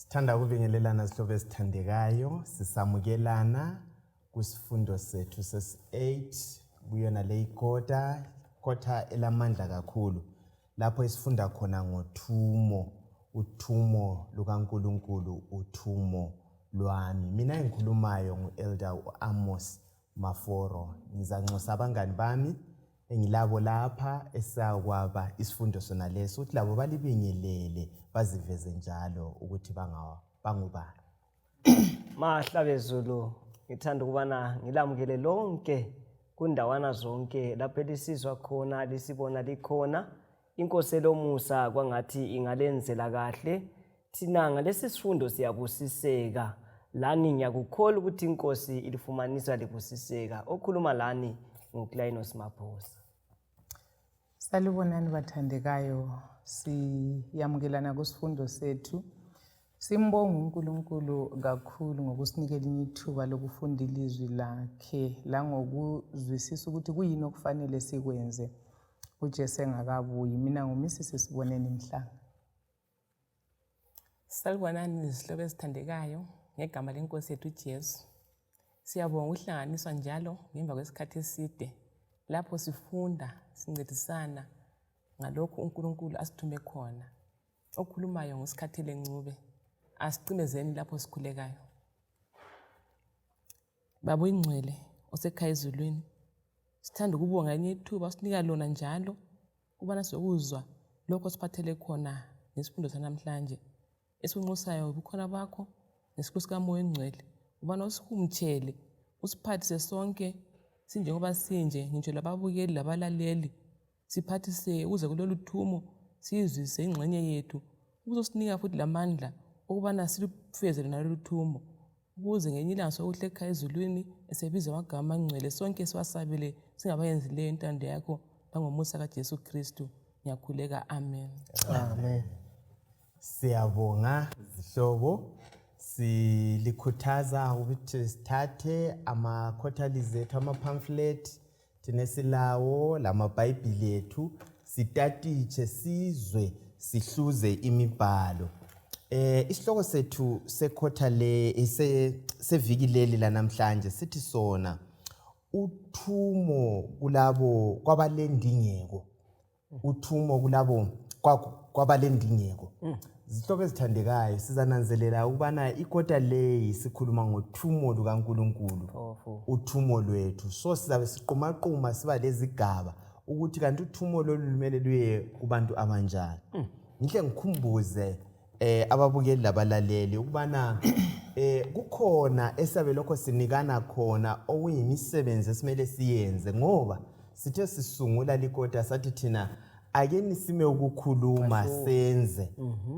Sithanda ukubingelelana sihlobo esithandekayo, sisamukelana kusifundo sethu sesi-8 kuyona le kota elamandla kakhulu. Lapho isifunda khona ngothumo, uthumo lukaNkulunkulu, uthumo lwami. Mina engikhulumayo ngu-Elder Amos Maforo. Ngizanxusa abangani bami engilabo lapha esakwaba isifundo sona leso ukuthi labo balibingelele baziveze njalo ukuthi bangubani. Mahla bezulu, ngithanda ukubana ngilamukele lonke kundawana zonke lapho elisizwa khona lisibona likhona. Inkosi lomusa kwangathi ingalenzela kahle. Thina ngalesi sifundo siyabusiseka. Lani ngiyakukholwa ukuthi inkosi ilifumanisa libusiseka. Okhuluma lani nguKlainos Maphosa. Salubonani bathandekayo, siyamukelana kusifundo sethu. Simbonga uNkulunkulu kakhulu ngokusinikela ithuba lokufunda ilizwi lakhe la ngokuzwisisa ukuthi kuyini okufanele sikwenze uJesu engakabuyi. Mina nguMrs Siboneni Mhlanga. Salubonani izihlobo ezithandekayo ngegama lenkosi yethu uJesu. Siyabonga uhlanganiswa njalo ngemva kwesikhathi eside lapho sifunda sincedisana ngalokho uNkulunkulu asithume khona. Okhulumayo ngesikhathi lencube asicimezeni lapho sikhulekayo. Baba uyingcwele osekhaya ezulwini, sithanda ukubonga enye ithuba sinika lona njalo ukubana sokuzwa lokho siphathele khona nesifundo sanamhlanje esinxusayo ubukhona bakho nesikhulu sikaMoya Engcwele ubana usihumtshele usiphathise sonke sinjengoba sinje ngitsho lababukeli labalaleli siphathise uze kulolu thumo sizwise ingxenye yethu uzosinika futhi lamandla ukubana silufeze lona lolu thumo ukuze ngenye ilanga sokuhle ekhaya ezulwini esebiza amagama angcwele sonke siwasabele singabayenzileyo intando yakho bangomusa kaJesu Kristu. Ngiyakhuleka, amen. Amen. Siyabonga zihlobo, silikhuthaza ukuthi sithathe ama-quarterlies ethu, ama-pamphlet tinesilawo lamabhayibhili ethu, sitatitshe sizwe sihluze imibhalo. Isihloko sethu sekhota le seviki leli lanamhlanje sithi sona uthumo kulabo kwabalendingeko. Uthumo kulabo kwabalendingeko. Zihlobo ezithandekayo sizananzelela ukubana ikota le sikhuluma ngothumo lukaNkulunkulu, uthumo lwethu. So sizabe siqumaquma siba lezigaba ukuthi kanti uthumo lolu lumele luye kubantu abanjani. Ngihle ngikhumbuze ababukeli labalaleli ukubana kukhona esabe lokho sinikana khona okuyimisebenzi esimele siyenze ngoba sithe sisungula likota sathi thina ake nisime ukukhuluma senze.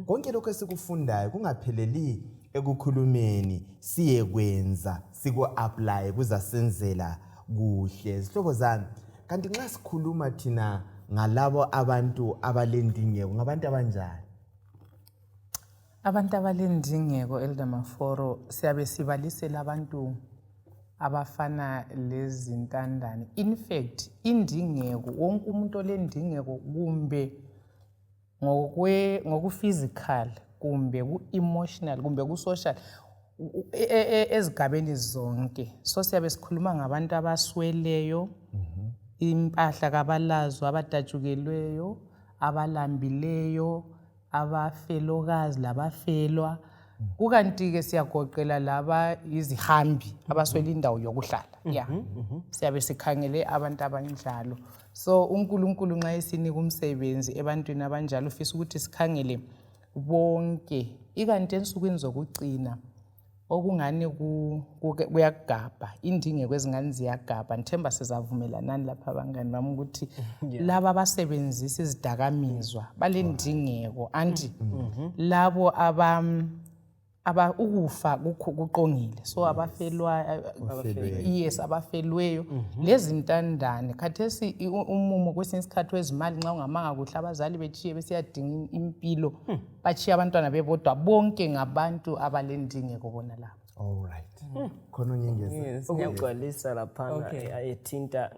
Konke lokho esikufundayo kungapheleli ekukhulumeni, siye kwenza siku-apply kuzasenzela kuhle. Zihlobo zami, kanti nxa sikhuluma thina ngalabo abantu abalendingeko ngabantu abanjani? Abantu abalendingeko, Elder Maforo, siyabe sibalisela abantu abafana lezintandane. In fact, indingeko, wonke umuntu olendingeko kumbe ngoku-physical, kumbe ku-emotional, kumbe ku-social, ezigabeni zonke. So siyabe sikhuluma ngabantu abasweleyo, impahla kabalazo, abadatshukelweyo, abalambileyo, abafelokazi labafelwa. Kukanti-ke siyagoqela laba izihambi abaswela indawo yokuhlala. Siyabe sikhangele abantu abanjalo. So uNkulunkulu nxa esinika umsebenzi ebantwini abanjalo ufisa ukuthi sikhangele bonke. Ikanti ensukwini zokucina okungani kuyagabha, indingeko ezingani ziyagabha. Ngithemba sizavumelanani lapha abangani bami ukuthi laba abasebenzisa izidakamizwa balendingeko anti labo ukufa kuqongile. So abafelweyo lezintandane khathesi umumo kwesinye isikhathi wezimali nxa ungamanga kuhle abazali betshiye besiyadinga impilo batshiya abantwana bebodwa bonke ngabantu abalendingeko bona labo. All right. Khona nyingeza. Yes. ukugcwalisa laphana Okay. ethinta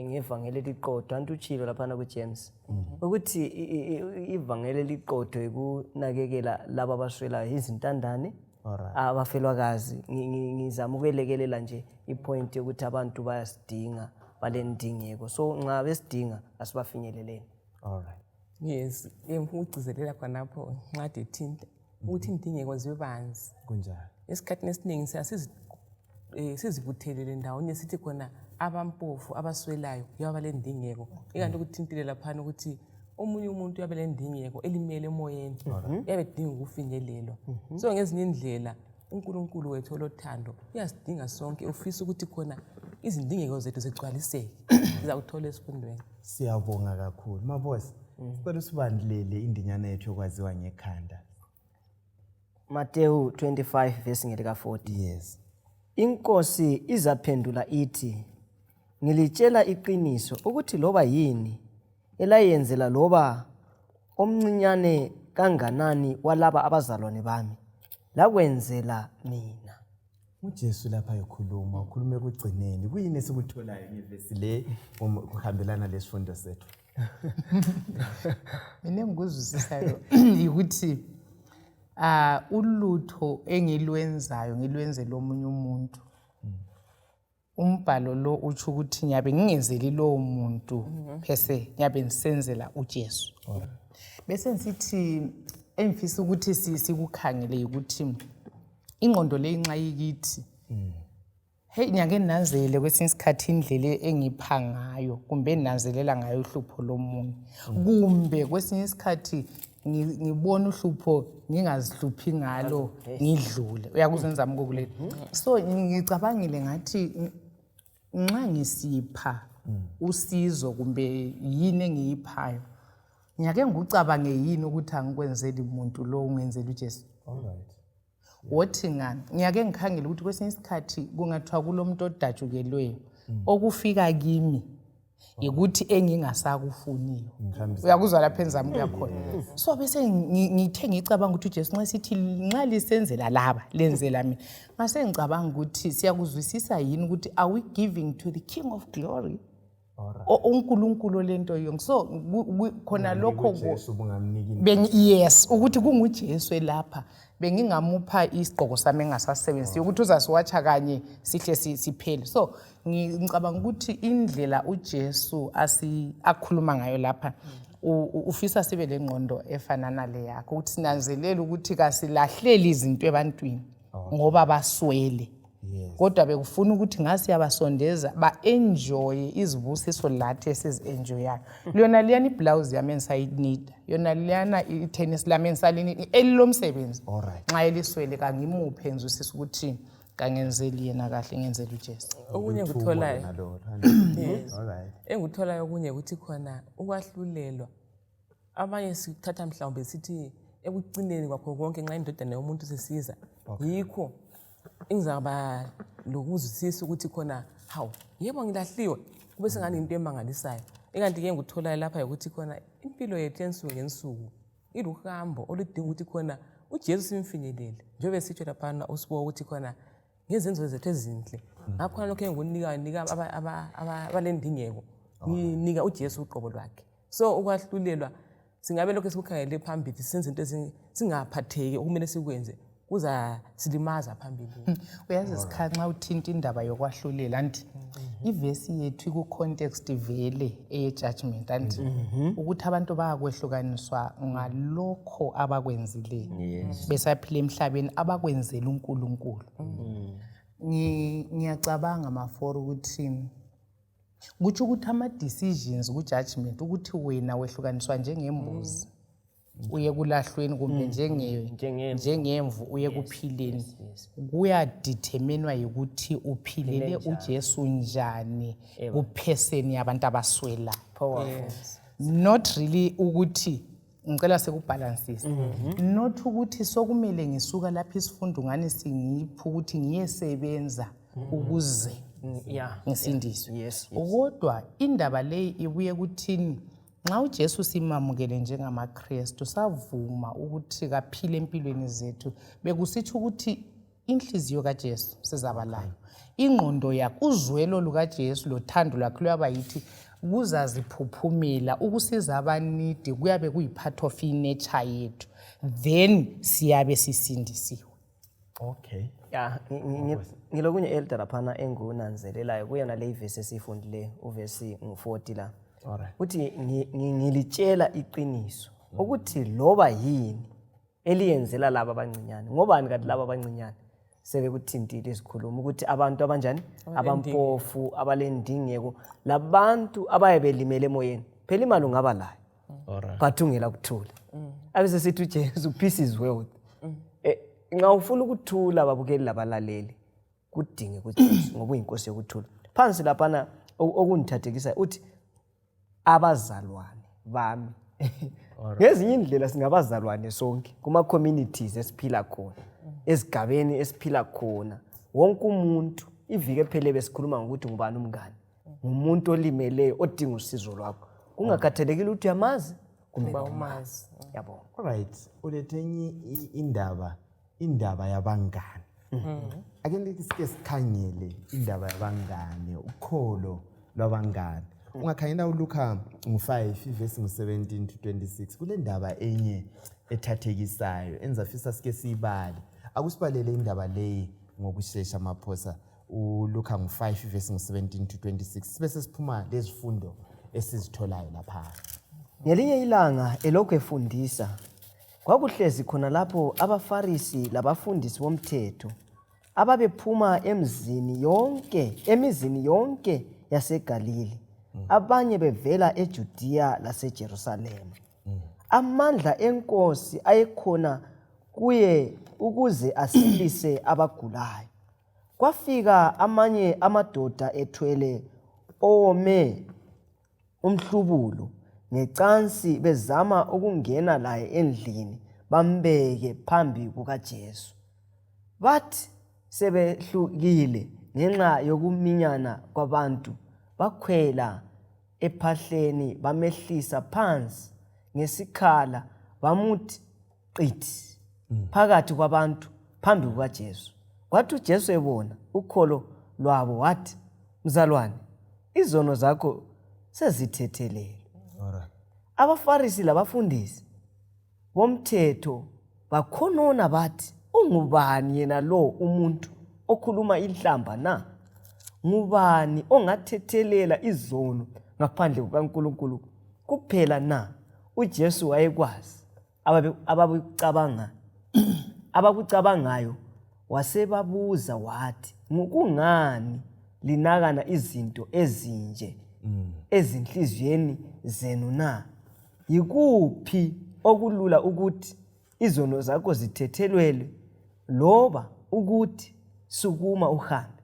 ngevangeli eliqotho antuchilo laphana kuJames ukuthi ivangeli eliqotho ikunakekela laba abaswelayo izintandane Alright. abafelwakazi ngizama ukwelekelela nje ipoint yokuthi abantu bayasidinga balendingeko so nxa besidinga asibafinyeleleni. All right. Yes, ukugcizelela khonapho nxade ethinta ukuthi indingeko zibe banzi. Kunjani? Esikhathini esiningi sizibuthelele ndawonye sithi khona abampofu abaswelayo yaba lendingeko ikanti ukuthintile laphana ukuthi omunye umuntu yabe lendingeko elimele emoyeni yabe dinga ukufinyelelwa. So ngezinye indlela uNkulunkulu wethu olothando uyasidinga sonke ufisa ukuthi khona izindingeko zethu zigcwaliseke. Sizakuthola esifundweni. Siyabonga kakhulu. Mabosi, sicela usibandlele indinyana yethu yokwaziwa ngekhanda. Mateyu 25 verse ngelika 40. Yes. Inkosi izaphendula ithi, ngilitshela iqiniso ukuthi loba yini elayenzela loba omncinyane kanganani walaba abazalwane bami, lakwenzela mina. uJesu lapha ekhuluma, ukhulume kugcineni. Kuyini esikutholayo ngevesi le kuhambelana lesifundo sethu? Mina engikuzwisisayo ukuthi ulutho engilwenzayo ngilwenzela omunye umuntu. Umbhalo lo utsho ukuthi ngiyabe ngingenzeli lowo muntu phese ngiyabe ngisenzela uJesu. Bese ngithi engifisa ukuthi sikukhangele ukuthi ingqondo le inxa yikithi. Hey nyake ninanzele kwesinye isikhathi indlela engipha ngayo kumbe ninanzelela ngayo uhlupho lomunye. Kumbe kwesinye isikhathi ngibona uhlupho ngingazihluphi ngalo ngidlule. Uyakuzenza mkokulethu. So ngicabangile ngathi nxa ngisipha usizo kumbe yini engiyiphayo ngiyake ngikucabange yini ukuthi angikwenzeli umuntu lo ungenzela uJesu. All right. Wothi ngani ngiyake ngikhangela ukuthi kwesinye isikhathi kungathiwa kulomuntu odatshukelweyo okufika kimi ukuthi engingasakufuniyo. Uyakuzwa lapha enzami kuyakhona. So bese ngithe ngicabanga ukuthi uJesu nxa sithi nxa lisenzela laba lenzela mina ngase ngicabanga ukuthi siyakuzwisisa yini ukuthi are we giving to the King of Glory? uNkulunkulu lento yonke. So khona lokho uJesu bungamniki. Yes, ukuthi kunguJesu elapha bengingamupha isigqoko sami engasasebenzisi ukuthi uzasiwatsha kanye sihle siphele. So ngicabanga ukuthi indlela uJesu akhuluma ngayo lapha ufisa sibe lengqondo efanana le yakho ukuthi sinanzelele ukuthi kasilahleli izinto ebantwini ngoba baswele. Kodwa bekufuna ukuthi ngasi yabasondeza ba-enjoye izibusiso lathi esizi-enjoyayo. Liyona liyana iblouse yami engisayinida, yona liyana itennis lami engisalinida elilomsebenzi. Nxa eliswele kangimuphe ngizwisisa ukuthi kangenzeli yena kahle ngenzela uJesu. Okunye ngikutholayo. Engikutholayo okunye ukuthi khona ukwahlulelwa. Abanye sithatha mhlawumbe sithi ekucineni kwakho konke nxa indodana yomuntu sesiza. Yikho ingizaba lokuzwisisa ukuthi khona hawu yebo ngilahliwe kube sengani into emangalisayo. Ikanti ke ngikutholayo lapha ukuthi khona impilo yethu yensuku ngensuku iluhambo oludinga ukuthi khona uJesu simfinyelele. Njengoba sitsho lapha usibo ukuthi khona ngezenzo zethu ezinhle. Ngakho khona lokho engikunika abalendingeko nginika uJesu uqobo lwakhe. So ukwahlulelwa singabe lokho esikukhangele phambili senze into singaphatheki okumele sikwenze kuza silimaza phambili. Uyazi isikhathi nxa uthinta indaba yokwahlulela anti ivesi yethu iku context vele eye-judgment anti ukuthi abantu bayakwehlukaniswa ngalokho abakwenzileyo besaphila emhlabeni abakwenzela uNkulunkulu. Ngiyacabanga maforo ukuthi kutsho ukuthi ama-decisions ku-judgment ukuthi wena wehlukaniswa njengembuzi uye kulahlweni kumbe njengemvu uye kuphileni kuyadeterminwa ukuthi uphilele uJesu njani kupheseni yabantu abaswela. Not really ukuthi ngicela sekubalansisa. Not ukuthi sokumele ngisuka lapha isifundo ngani singipha ukuthi ngiyesebenza ukuze ngisindiswe. Kodwa indaba le ibuye kuthini nxa uJesu simamukele njengamaKristu savuma ukuthi kaphile empilweni zethu bekusitsho ukuthi inhliziyo kaJesu sizabalayo, ingqondo yakho, uzwelo lukaJesu lothando lwakhe luyaba yithi kuzaziphuphumela ukusiza abanidi, kuyabe kuyi-part of inature yethu, then siyabe sisindisiwe. Okay. Ya, ngilokunye elder laphana engunanzelelayo kuyona le ivesi esifundile uvesi 40 la. Alright. Uthi ngilitshela iqiniso ukuthi loba yini eliyenzela laba abancinyane. Ngobani kanti laba abancinyane sebekuthintile isikhuluma ukuthi abantu abanjani, abampofu, abalendingeko, labantu abayebelimele emoyeni. Phela imali ungaba layo. Alright. But ungela kuthula. Abese sithi uJesu peace is wealth. Nxa ufuna ukuthula babukeli labalaleli kudinge kuJesu ngoba uyinkosi yokuthula. Phansi laphana okundithathekisa uthi abazalwane bami. Ngezinye indlela singabazalwane sonke kuma communities esiphila khona, esigabeni esiphila khona. Wonke umuntu ivike phele besikhuluma ngokuthi ngubani umngane. Umuntu olimeleyo odinga usizo lwakho. Kungakhathalekile ukuthi uyamazi kumbe umazi. Yabona. Alright, ulethenye indaba yabangane. Ake ndike sikhangele indaba yabangane, ukholo lwabangane. Ungakhangela uLuka 5 ivesi 17 to 26 kule ndaba enye ethathekisayo enzafisa sike siyibale. Akusibalele indaba leyi ngokushesha maphosa. uLuka 5 ivesi 17 to 26 bese siphuma lezifundo esizitholayo lapha. Ngelinye ilanga elokhu efundisa kwakuhlezi khona lapho abaFarisi labafundisi bomthetho ababephuma emizini yonke yaseGalili, abanye bevela eJudiya laseJerusalema. Amandla enkosi ayekhona kuye ukuze asilise abagulayo. Kwafika amanye amadoda ethwele ome umhlubulo ngecansi bezama ukungena laye endlini bambeke phambi kukaJesu. Bathi sebehlukile ngenxa yokuminyana kwabantu, bakhwela ephahleni bamehlisa phansi ngesikhala bamuthi qithi phakathi kwabantu phambi kukaJesu. Kwathi uJesu ebona ukholo lwabo wathi, mzalwane, izono zakho sezithethelele. Alright. AbaFarisi labafundisi bomthetho bakhonona bathi, ungubani yena lo umuntu okhuluma inhlamba na? Ngubani ongathethelela izono ngaphandle kukaNkulunkulu kuphela na? uJesu wayekwazi abakucabangayo wasebabuza wathi, ngokungani linakana izinto ezinje ezinhliziyweni zenu na? Yikuphi okulula ukuthi izono zakho zithethelwele loba ukuthi sukuma uhambe?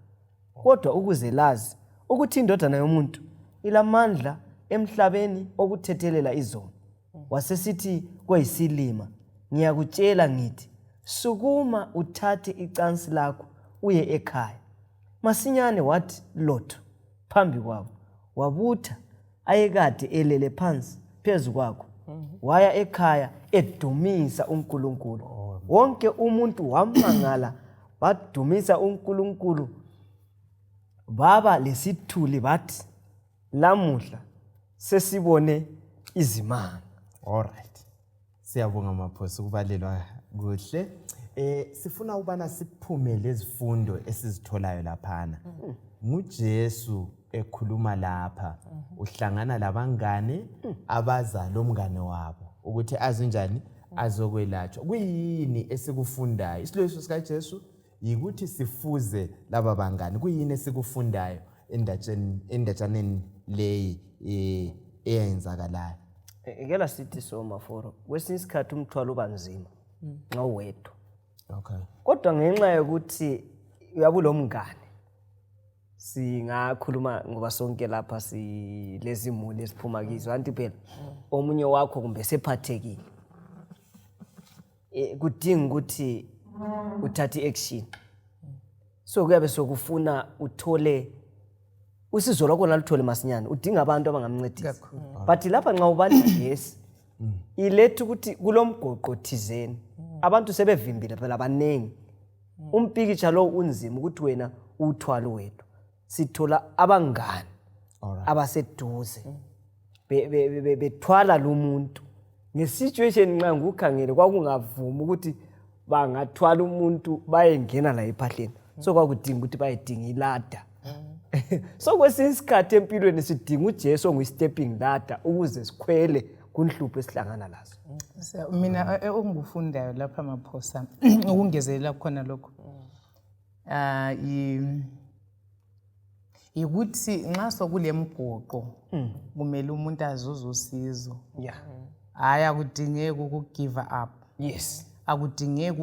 Kodwa ukuze lazi ukuthi indodana yomuntu ilamandla emhlabeni okuthethelela izono. Wasesithi koyisilima, ngiyakutshela ngithi, sukuma uthathe icansi lakho uye ekhaya. Masinyane wathi lotho phambi kwabo, wabutha ayekade elele phansi phezu kwakho, waya ekhaya edumisa uNkulunkulu. Wonke umuntu wamangala, badumisa uNkulunkulu, baba lesithuli bathi, lamuhla sesibone izimanga. Alright. Siyabonga maphosa ukubalelwa kuhle. Sifuna ubana siphume lezifundo esizitholayo laphana. NguJesu ekhuluma lapha, uhlangana labangane abaza lomngane wabo ukuthi azinjani azokwelatshwa. Kuyini esikufundayo? Isiloyiso sikaJesu yikuthi sifuze laba bangane. Kuyini esikufundayo endatshaneni leyi eyenzakalayo? Ngela sithi so maforo, kwesinye isikhathi umthwalo uba nzima nxa uwedwa. Okay. Kodwa ngenxa yokuthi uyabulomngane, singakhuluma ngoba sonke lapha silezimuli esiphuma kizo, anti phela omunye wakho kumbe sephathekile, kudinga ukuthi uthathe action. So kuyabe sokufuna uthole usizo lwakho naluthole masinyane, udinga abantu abangamncedisa. But lapha nxa ubanda gesi iletha ukuthi kulomgoqo thizeni abantu sebevimbile phela abanengi umpikitsha lo unzima ukuthi wena uthwala wethu. Sithola abangani abaseduze bethwala lo muntu ngesituation nxa ngukhangele kwakungavuma ukuthi bangathwala umuntu bayengena la ephahleni. So kwakudinga ukuthi bayedinga ilada. So kwesinye isikhathi empilweni sidinga uJesu ongu-stepping ladder ukuze sikhwele kunhlupho esihlangana lazo. Mina ongufundayo lapha Maphosa ukungezelela khona lokho. Yikuthi nxa sokule mgoqo kumele umuntu azuze usizo. Hayi akudingeki ukugive up. Yes. Akudingeki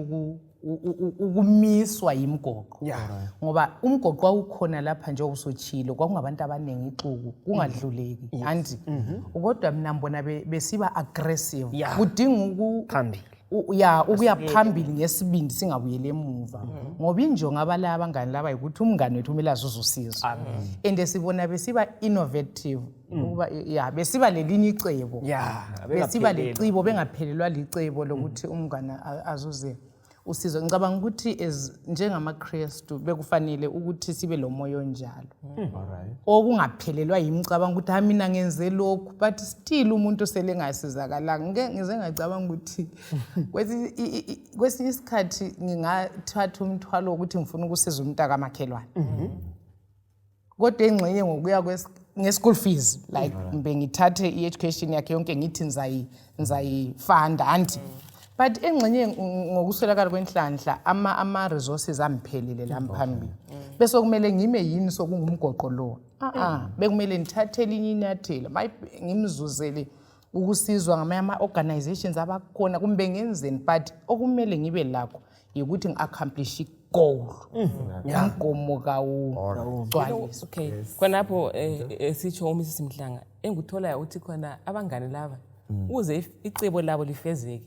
ukumiswa imgoqo. Ngoba umgoqo awukhona lapha nje usochilo kwakungabantu abanengi ixuku kungadluleki. Anti kodwa mina mbona besiba aggressive. Kudinga phambili. Ukuya phambili ngesibindi singabuyele emuva. Ngoba injongo abala abangani laba ukuthi umngani wethu kumele azuze usizo. And sibona besiba innovative. Besiba lelinye icebo. Besiba lecebo bengaphelelwa licebo lokuthi umngani azuze usizo. Ngicabanga ukuthi njengamaKristu bekufanele ukuthi sibe lo moyo onjalo. Okungaphelelwa yimicabanga ukuthi mina ngenze lokhu but still umuntu sele ngasizakala. Ngize ngacabanga ukuthi kwesinye isikhathi ngingathatha umthwalo ukuthi ngifuna ukusiza umuntu akamakhelwane. Kodwa engxenye ngokuya nge-school fees like mbe ngithathe i-education yakhe yonke ngithi nzayifunda anti but engxenye ngokuswelakala kwenhlanhla ama-resources amphelele lamphambili bese kumele ngime yini sokungumgoqo lo bekumele ngithathe elinye inyathelo ngimzuzele ukusizwa ngamanye ama-organizations abakhona kumbe ngenzeni but okumele ngibe lakho yikuthi ngi-accomplish goal yankomo kawugcwalisa. Okay, khonapho sitsho uMrs Mhlanga engutholayo uthi khona abangani laba uze icebo labo lifezeke.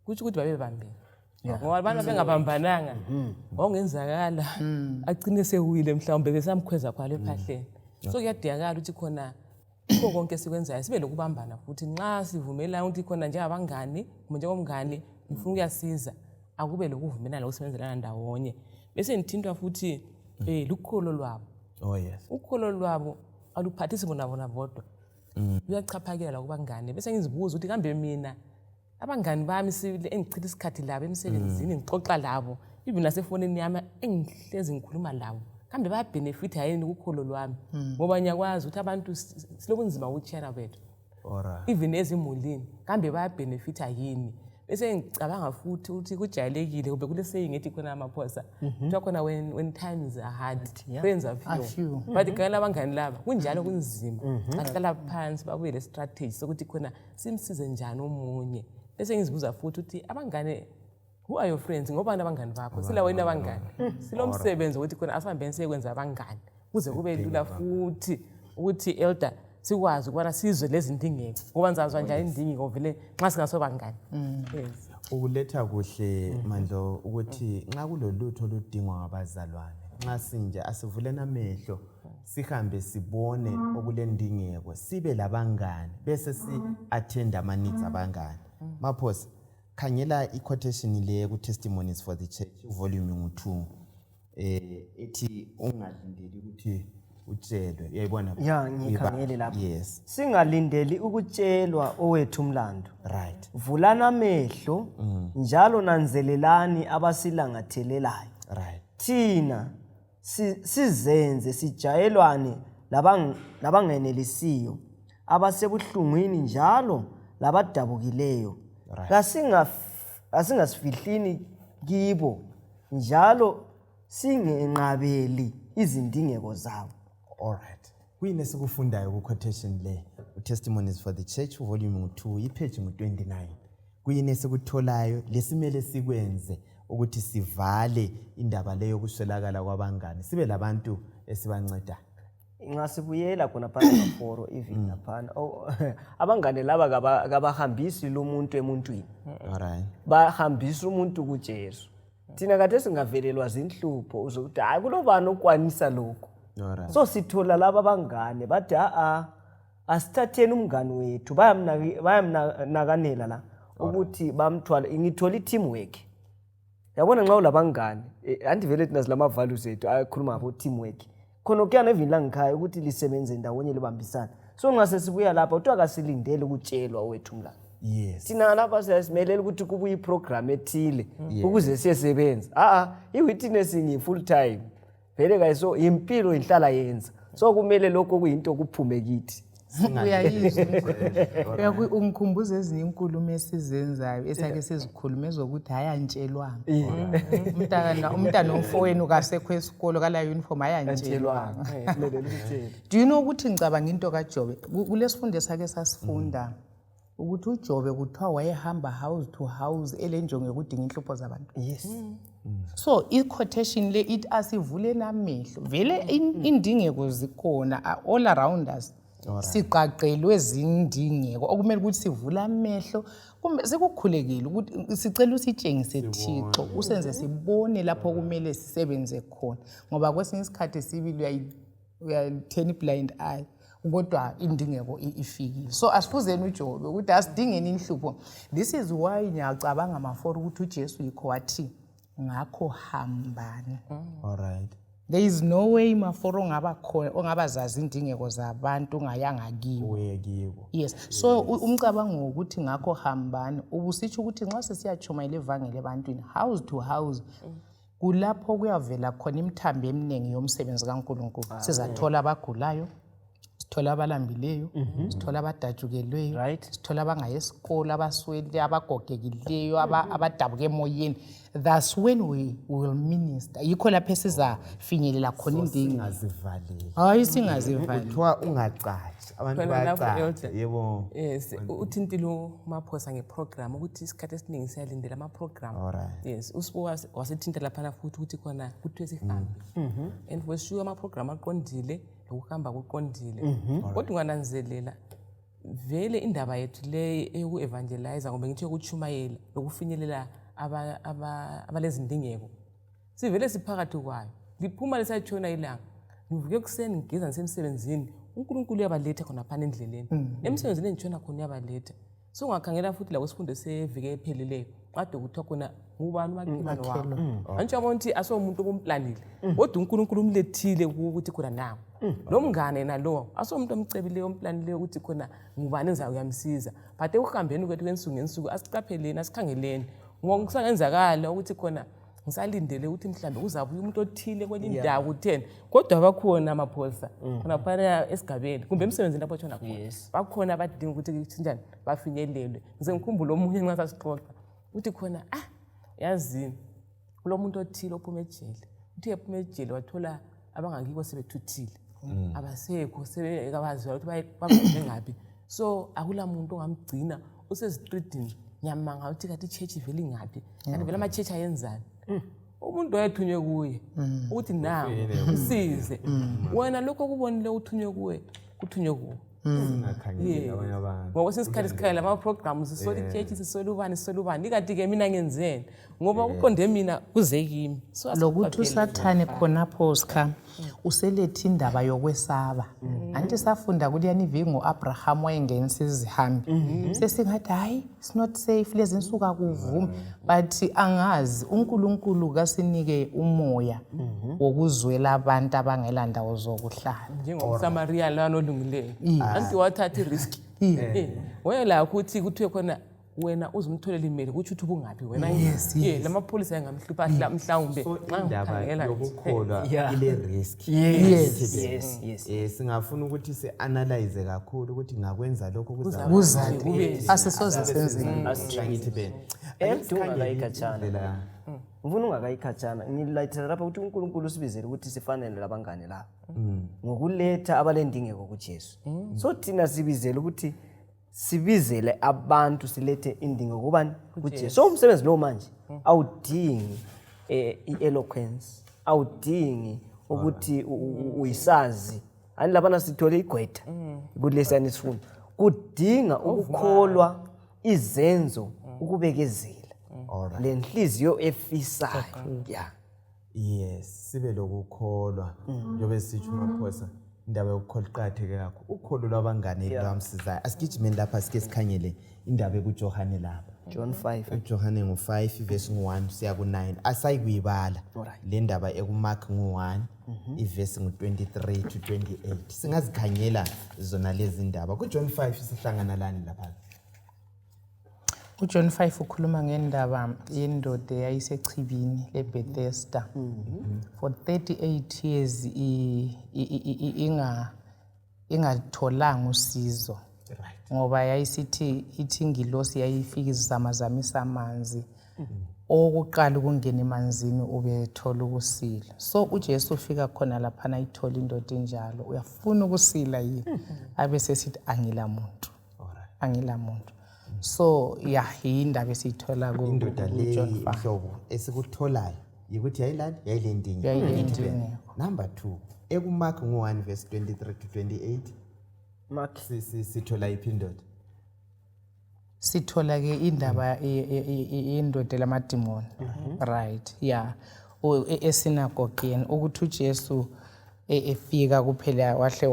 Kuthi ukuthi babebambene. Ngoba abantu bengabambananga ongenzakala agcine sewile mhlawumbe besamkhweza khwala ephahleni. So kuyadingakala ukuthi khona konke sikwenzayo sibe lokubambana futhi nxa sivumela ukuthi khona njengabangani njengomngani ngifuna ukuyasiza akube lokuvumelana ukusebenzelana ndawonye. Bese ngithintwa futhi lukholo lwabo. Ukholo lwabo aluphathisi bona bodwa. Uyachaphakela kubangane. Bese ngizibuza ukuthi kambe mina abangani bami sibile engichitha isikhathi labo emsebenzini ngixoxa labo even nasefonini yami engihlezi ngikhuluma labo kambe baya benefit hayini ukukholo lwami ngoba nyakwazi ukuthi abantu silobunzima ukuchera bethu even ezimulini kambe baya benefit hayini. Bese ngicabanga futhi ukuthi kujayelekile kube kule saying ethi khona Maphosa kuthiwa khona when times are hard friends are few but ngala abangani laba kunjalo kunzima aqala phansi babuye le strategy sokuthi khona simsize njani omunye. Bese ngizibuza futhi ukuthi abangane who are your friends ngoba abangani bakho sila wena abangani silomsebenzi ukuthi khona asihambeni sekwenza abangani kuze kube lula futhi ukuthi elder sikwazi ukubana sizwe lezi ndingeko ngoba nzazwa njani indingeko vele nxa singasobangani. Yes. Ukuletha kuhle Mandlo ukuthi nxa kulolutho ludingwa ngabazalwane nxa sinje asivulena amehlo sihambe sibone okulendingeko sibe labangani bese si-attend ama-needs abangani. Maphosa khangela i-quotation le ku-Testimonies for the Church volume 2 ethi ungalindeli ukuthi utshelwe yayibona ngikhangele lapha. Yes. Singalindeli ukutshelwa owethu umlando. Right. Vulana amehlo njalo nanzelelani abasilangathelelayo. Right. Thina sizenze sijayelwane labangenelisiyo abasebuhlungwini njalo labadabukileyo. Asingasifihlini kibo njalo singenqabeli izindingeko zabo. Alright. Kuyini esikufundayo ku-quotation le Testimonies for the Church volume 2 ipage 29. Kuyini esikutholayo lesimele sikwenze ukuthi sivale indaba leyo kuswelakala kwabangani sibe labantu esibanceda. Nxa sibuyela khona phakathi kwaforo even laphana abangane laba kabahambisi lo muntu emuntwini. Alright. Bahambisa umuntu kuJesu. Thina kade singavelelwa zinhlupho uzokuthi hayi kulobani okwanisa lokho. So sithola laba abangane bathi asithatheni umngani wethu bayamnakanela la ukuthi bamthwala ngithola i-teamwork yabona nxa ulabangani andivele thina silama values ethu akhuluma ngabo teamwork khona kuyana even la ngikhaya ukuthi lisebenze ndawonye libambisana so nxa sesibuya lapha uthi akasilindele ukutshelwa wethu mlanga yes thina lapha siyasimelela ukuthi kubuye iprogram ethile ukuze siyesebenza i-witness ngi full time vele kayiso impilo inhlala yenza so kumele lokho kuyinto kuphume kithi uyayizwa ungikhumbuza ezinye inkulumo esizenzayo esake sezikhuluma ezokuthi hayantshelwanga umntana omfowenu kasekho esikolo kala uniform hayantshelwanga do you know ukuthi ngicabanga into kaJobe kulesifundo esake sasifunda ukuthi uJobe kuthiwa wayehamba house to house elenjongo yokudinga inhlupho zabantu yes so i-quotation le ithi asivule namehlo vele indingeko zikhona all around us siqaqelwe zindingeko okumele ukuthi sivule amehlo kumbe sekukhulekile ukuthi sicela usitshengise Thixo usenze sibone lapho kumele sisebenze khona ngoba kwesinye isikhathi sibili uyatheni blind eye kodwa indingeko ifikile so asifuzeni uJobe ukuthi asidingeni inhlupho this is why ngiyacabanga maforo ukuthi uJesu yikho wathi ngakho hambani alright there is no way maforo ongabazazi indingeko zabantu ungayanga kiwo yes so umcabango ukuthi ngakho hambani ubusitsho ukuthi nxa sesiyachumayela ivangeli ebantwini house to house kulapho kuyavela khona imthambo eminingi yomsebenzi kaNkulunkulu sizathola abagulayo sithola abalambileyo sithola abadatshukelweyo sithola abangayesikolo abaswele abagogekileyo abadabuke emoyeni that's when we will minister yikho lapho esizafinyelela khona indingo singazivali kuthiwa ungacaci abantu bayacaca yebo yes uthintile umaphosa ngeprogram ukuthi isikhathi esiningi siyalindela amaprogram yes usibuka wasithinta laphana futhi ukuthi khona kuthiwe sihambe and for sure amaprogram aqondile ukuhamba kuqondile kodwa ungananzelela vele indaba yethu le eyoku-evangelize ngoba ngithi yokuchumayela nokufinyelela abalezindingeko sivele siphakathi kwayo liphuma lesayitshona ilanga ngivuke ekuseni ngigeza ngisemsebenzini uNkulunkulu uyabaletha khona phana endleleni emsebenzini engitshona khona uyabaletha so ungakhangela futhi la kwesifundo sevike epheleleyo kade kuthiwa khona ngubani umakhelwane wakho antsho yabona ukuthi asomuntu obumplanile kodwa uNkulunkulu umlethile ukuthi khona nawo nomngane nalowo asomuntu omcebileyo omplanileyo ukuthi khona ngubani engizawuyamsiza but ekuhambeni kwethu kwensuku ngensuku asiqapheleni asikhangeleni ngoba kusangenzakala ukuthi khona ngisalindele ukuthi mhlambe kuzabuya umuntu othile kwenye indawo kutheni kodwa bakhona amaphosa khona phana esigabeni kumbe emsebenzini lapho tshona khona bakhona abadinga ukuthi njani bafinyelelwe ngize ngikhumbule omunye nxa sasixoxa uthi khona yazini kulo muntu othile ophuma ejele uthi ephuma ejele wathola abangakibo sebethuthile abasekho sebekabazi ukuthi bakude ngapi so akula muntu ongamgcina usezitreetini nyamanga uthi kathi ichurch ivele ingaphi kanti vele ama church ayenzani umuntu wayethunywe kuye uthi nawo usize wena lokho kubonile uthunywe kuwe kuthunywe kuwe singakhangeli abanye abantu ngoba sesikhathi sikhayela ama programs sisola ichurch sisola ubani kanti ke mina ngenzeni ngoba uqonde mina kuze kimi lokuthi usathane khonapho Oscar uselethe indaba yokwesaba anti safunda kuliyani iviki ngoAbraham wayengenisa izihambi sesingathi hayi it's not safe lezi insuku akuvumi but angazi uNkulunkulu kasinike umoya wokuzwela abantu abangela ndawo zokuhlala njengomSamaria lana olungileyo anti wathatha irisk wena la ukuthi kuthiwe khona wena uzumtholela imali kuthi uthi ubungapi wena lamapholisa engamhlupha mhlawumbe indaba yokukholwa ile risk singafuna ukuthi sianalyze kakhulu ukuthi ngakwenza lokho kuzabe asisoze senzeni asithi ben engidungakayikhatshana ufuna ungakayikhatshana ngilayithela lapha ukuthi uNkulunkulu usibizele ukuthi sifanele labangane lapha ngokuletha abalendingeko kuJesu so thina sibizele ukuthi sibizele abantu silethe indingo kubani kuJesu so umsebenzi lo manje awudingi eloquence awudingi ukuthi uyisazi ani labana sithole igqwetha kulesiyani isifundo kudinga ukukholwa izenzo ukubekezela lenhliziyo efisayo yes sibe lokukholwa njobe sisitsho maphosa indaba yokukholwa iqhatheke kakhulu ukholo lwabangane lwamsizayo asigijimeni lapha sike sikhanyele indaba ekuJohane lapha John 5. uJohane ngo-5 verse 1 siya ku-9 asayikuyibala le ndaba ekumark ngo-1 ivesi ngu-23 to 28 singazikhangela zona lezi ndaba kuJohn 5 sihlangana lani lapha uJohn 5 ukhuluma ngendaba yendoda eyayisechibini leBethesda for 38 years ingatholanga usizo ngoba yayisithi ingilosi yayifika izamazamisa amanzi okokuqala ukungena emanzini ubethola ukusila so uJesu ufika khona lapha ayithola indoda enjalo uyafuna ukusila yini abe sesithi angila muntu so indaba esiyithola indoda le ihlobo esikutholayo yikuthi yayilendingo number 2 ekumark ngo-1 verse 23 to 28 Mark sithola iphindoda sithola ke indaba yendoda lamadimoni right esinagogeni ukuthi uJesu efika kuphela wahle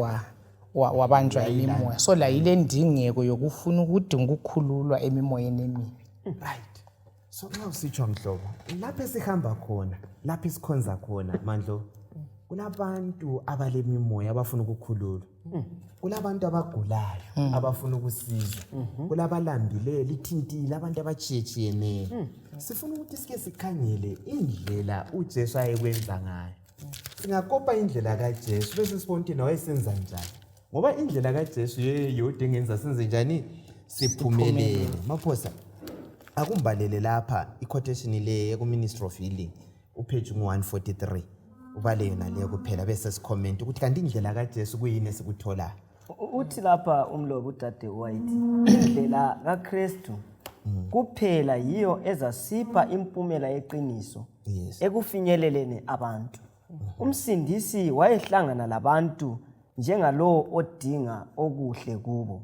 wabanjwa imimoya so la ile ndingeko yokufuna ukudinga ukukhululwa emimoyeni emibi right so nxa usitsho mhlobo lapho esihamba khona lapho esikhonza khona mandlo kunabantu abalemimoya abafuna ukukhululwa kulabantu abagulayo abafuna ukusizwa kulabalambileyo lithintile abantu abachiyechiyene sifuna ukuthi sike sikhangele indlela uJesu ayekwenza ngayo singakopa indlela kaJesu bese sibona wayesenza njani ngoba indlela kaJesu yeyodwa engenza senze njani siphumelele maphosa akumbalele lapha iquotation le ku Ministry of Healing upage 143 ubale yona leyo kuphela bese sicomment ukuthi kanti indlela kaJesu kuyini esikuthola uthi lapha umlobo udade wayithi indlela kaKristu kuphela yiyo ezasipha impumela yeqiniso ekufinyeleleni abantu umsindisi wayehlangana labantu njengalo odinga okuhle kubo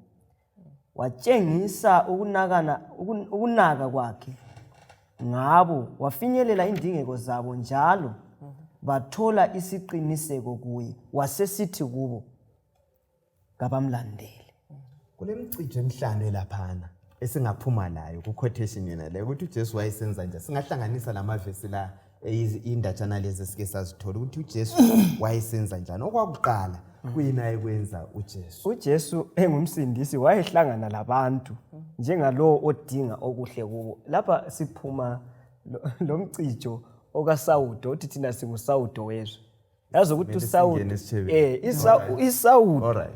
watshengisa ukunaka kwakhe ngabo wafinyelela indingeko zabo njalo bathola isiqiniseko kuye wasesithi kubo ngabamlandele kulemcijo emhlanu laphana esingaphuma layo ku quotation yena le ukuthi uJesu wayesenza nje singahlanganisa lamavesi la indatshana lezi sike sazithola ukuthi uJesu wayesenza njani okwakuqala kuyini ayekwenza uJesu engumsindisi wayehlangana labantu njengalo odinga okuhle kubo lapha siphuma lomcijo okaSawudo uthi thina singuSawudo wezwe yazi ukuthi uSawudo iSawudo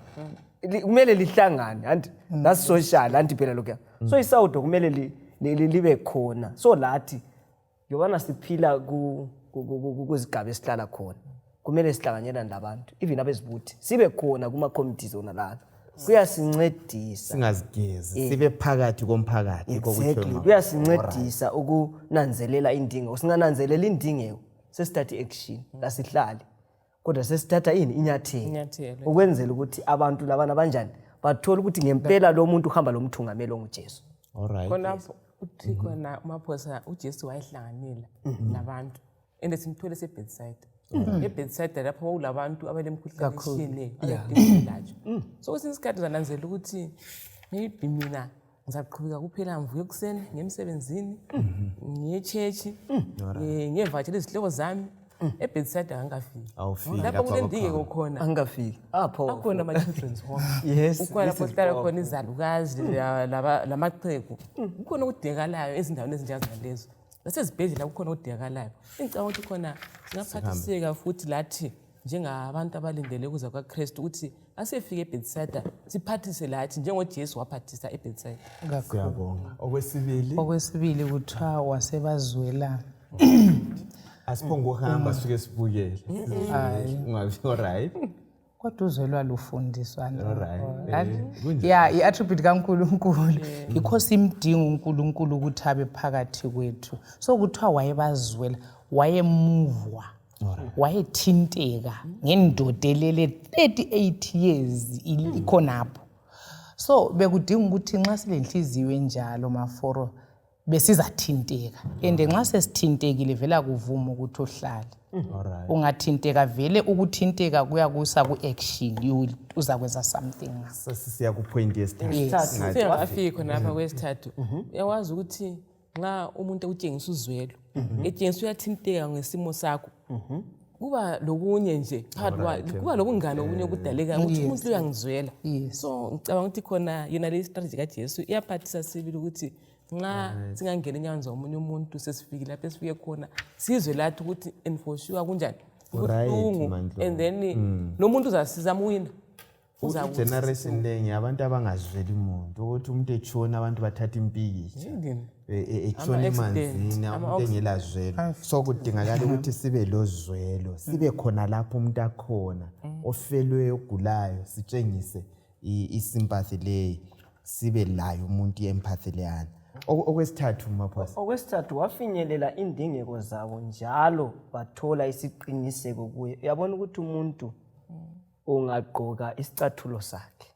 kumele lihlangane and that's social anti phela lokho so iSawudo kumele libe khona so lathi yobana siphila kuzigaba esihlala khona kumele sihlanganyela nabantu even abezibuthi sibe khona kuma committees ona la kuyasincedisa singazigezi sibe phakathi komphakathi exactly kuyasincedisa ukunanzelela indingo singananzelela indingeko sesithatha action lasihlali kodwa sesithatha inyathelo ukwenzela ukuthi abantu labana banjani bathola ukuthi ngempela lo muntu uhamba lomthungameli onguJesu khona uthi khona umaphosa uJesu wayehlanganela nabantu ende simthole sebedside ebedside lapho kwakulabantu abalemkhuhlane etshiyeneyo abadinga so kwesinye isikhathi uzananzela ukuthi maybe mina ngizaqhubeka kuphela ngivuke ekuseni ngemsebenzini ngiye church ngiyevakatshela izihlobo zami ebedside angafiki lapho kunendingeko khona angafiki akhona ama-children's home ukhona lapho hlala khona izalukazi lamaqhegu kukhona okudingakalayo ezindaweni ezinjengalezo nasezibhedlela kukhona okudingakalayo engicabanga ukuthi khona singaphathiseka futhi lathi njengabantu abalindele ukuza kwaKristu ukuthi asefike ebedside siphathise lathi njengoJesu waphathisa ebedside siyabonga okwesibili kuthiwa wasebazwela asiphonguhamba sike sibukele ungabi alright kodwa uzwelwa lufundiswa i-attribute kaNkulunkulu yikho simdinga uNkulunkulu ukuthi abe phakathi kwethu so kuthiwa wayebazwela wayemuvwa wayethinteka ngendoda elele 38 years ikhonapho so bekudinga ukuthi nxa silenhliziyo enjalo maforo besizathinteka and nxa sesithintekile vela kuvuma ukuthi uhlale. Ungathinteka vele ukuthinteka kuyakusa ku-action uzakwenza something. Sesiya ku-point singafiki khonapha kwesithathu. Uyawazi ukuthi nxa umuntu utshengisa uzwelo etshengisa uyathinteka ngesimo sakho, kuba lokunye nje phakathi kuba lobungane obunye okudaleka ukuthi umuntu uyangizwela. So ngicabanga ukuthi khona yona le strategy kaJesu iyaphathisa sibili ukuthi nxa singangena enyaweni zomunye umuntu sesifikile lapho esifike khona sizwe lathi ukuthi and for sure kunjani kubuhlungu, and then lo muntu uzasiza amwina. Generation lenye abantu abangazweli umuntu ukuthi umuntu etshona abantu bathatha impikitsha etshona emanzini umuntu engelazwelo. So kudingakala ukuthi sibe lozwelo, sibe khona lapho umuntu akhona ofelwe ogulayo, sitshengise isympathy leyo, sibe layo umuntu i-empathy leyana. Okwesithathu maphosa, okwesithathu wafinyelela indingeko zabo njalo bathola isiqiniseko kuye. Uyabona ukuthi umuntu ungaqoka isicathulo sakhe.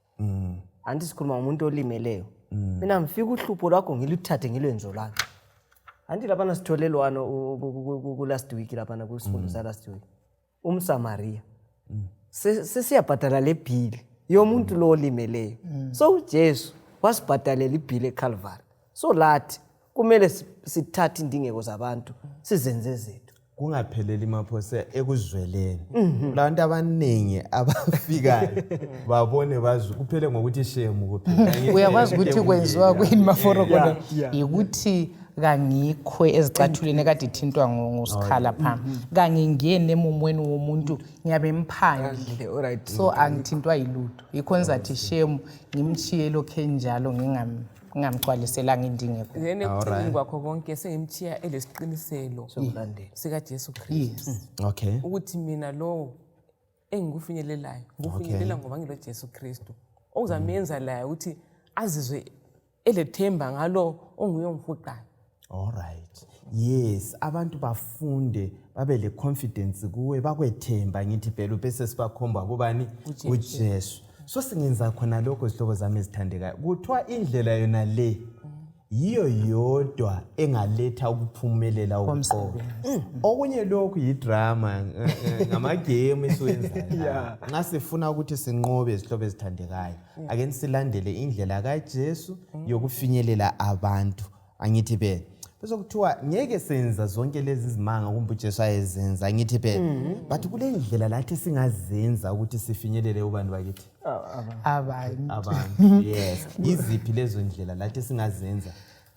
Anti sikhuluma ngomuntu olimeleyo. Mina ngifika uhlupho lwakho ngiluthathe ngilwenzo lwakhe. Anti lapha sitholelwano ku last week lapha kusifundo sa last week. Umsamaria. Sesiyabhadala le bill yomuntu lo olimeleyo. So uJesu wasibhadalela ibill eCalvary. So lathi kumele sithathe indingeko zabantu sizenze zethu. Kungapheleli maphosa ekuzweleni. Abantu abaningi abafikayo babone bazwe kuphele ngokuthi shame kuphela. Uyakwazi ukuthi kwenziwa kwini maforo khona ukuthi kangikho ezicathuleni ekade ithintwa ngosikhala phambi. Kangingene emumweni womuntu ngiyabe emphandle. Alright. So angithintwa yilutho. Yikho ngizathi shame ngimchiye lokho enjalo ngingamgcwaliselanga indingeko. Yena ekuthini kwakho konke sengimchiya elesiqiniselo sikaJesu Kristu. Okay. Ukuthi mina lo engikufinyelelayo ngufinyelela ngoba ngilo Jesu Kristu. Okuzamenza la ukuthi azizwe elethemba ngalo onguye ongifuqayo. Alright. Yes, abantu bafunde babe le confidence kuwe bakwethemba ngithi phela bese sibakhomba kubani uJesu. So singenza khona lokho sihlobo zami ezithandekayo. Kuthiwa indlela yona le yiyo yodwa engaletha ukuphumelela okuqobo. Okunye lokhu yidrama ngamagame esiwenzayo. Ngasifuna ukuthi sinqobe izihlobo ezithandekayo. Ake silandele indlela kaJesu yokufinyelela abantu. Angithi phela bese kuthiwa ngeke senza zonke lezi zimanga kumbe uJesu ayezenza angithi phela. But kule ndlela lathi singazenza ukuthi sifinyelele ubantu bakithi. Abantu. Yes. Iziphi lezo ndlela lathi singazenza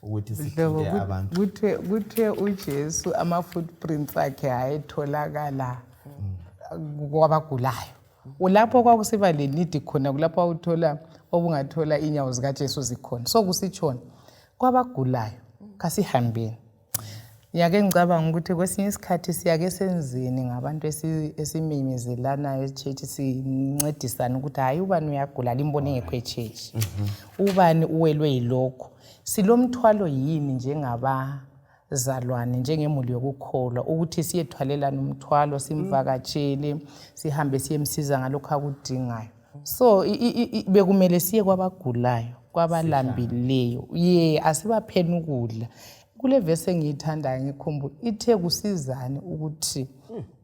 ukuthi sifinyelele abantu. Kuthe uJesu ama-footprints akhe ayetholakala kwabagulayo. Ulapho kwakusiba le need khona kulapho uthola obungathola inyawo zikaJesu zikhona. So kusitshona kwabagulayo kasihambeni. Yake ngicabanga ukuthi kwesinye isikhathi siyake senzeni ngabantu esimemezelana e-church sincedisana ukuthi hayi ubani uyagula limbone ngekho e-church. Ubani uwelwe yilokho. Silomthwalo yini njengabazalwane njengemuli yokukholwa ukuthi siyethwalelana umthwalo simvakatshele sihambe siyemsiza ngalokho akudingayo. So bekumele siye kwabagulayo kwabalambileyo asibapheni ukudla. Kule verse engiyithandayo ngikhumbula ithe kusizane ukuthi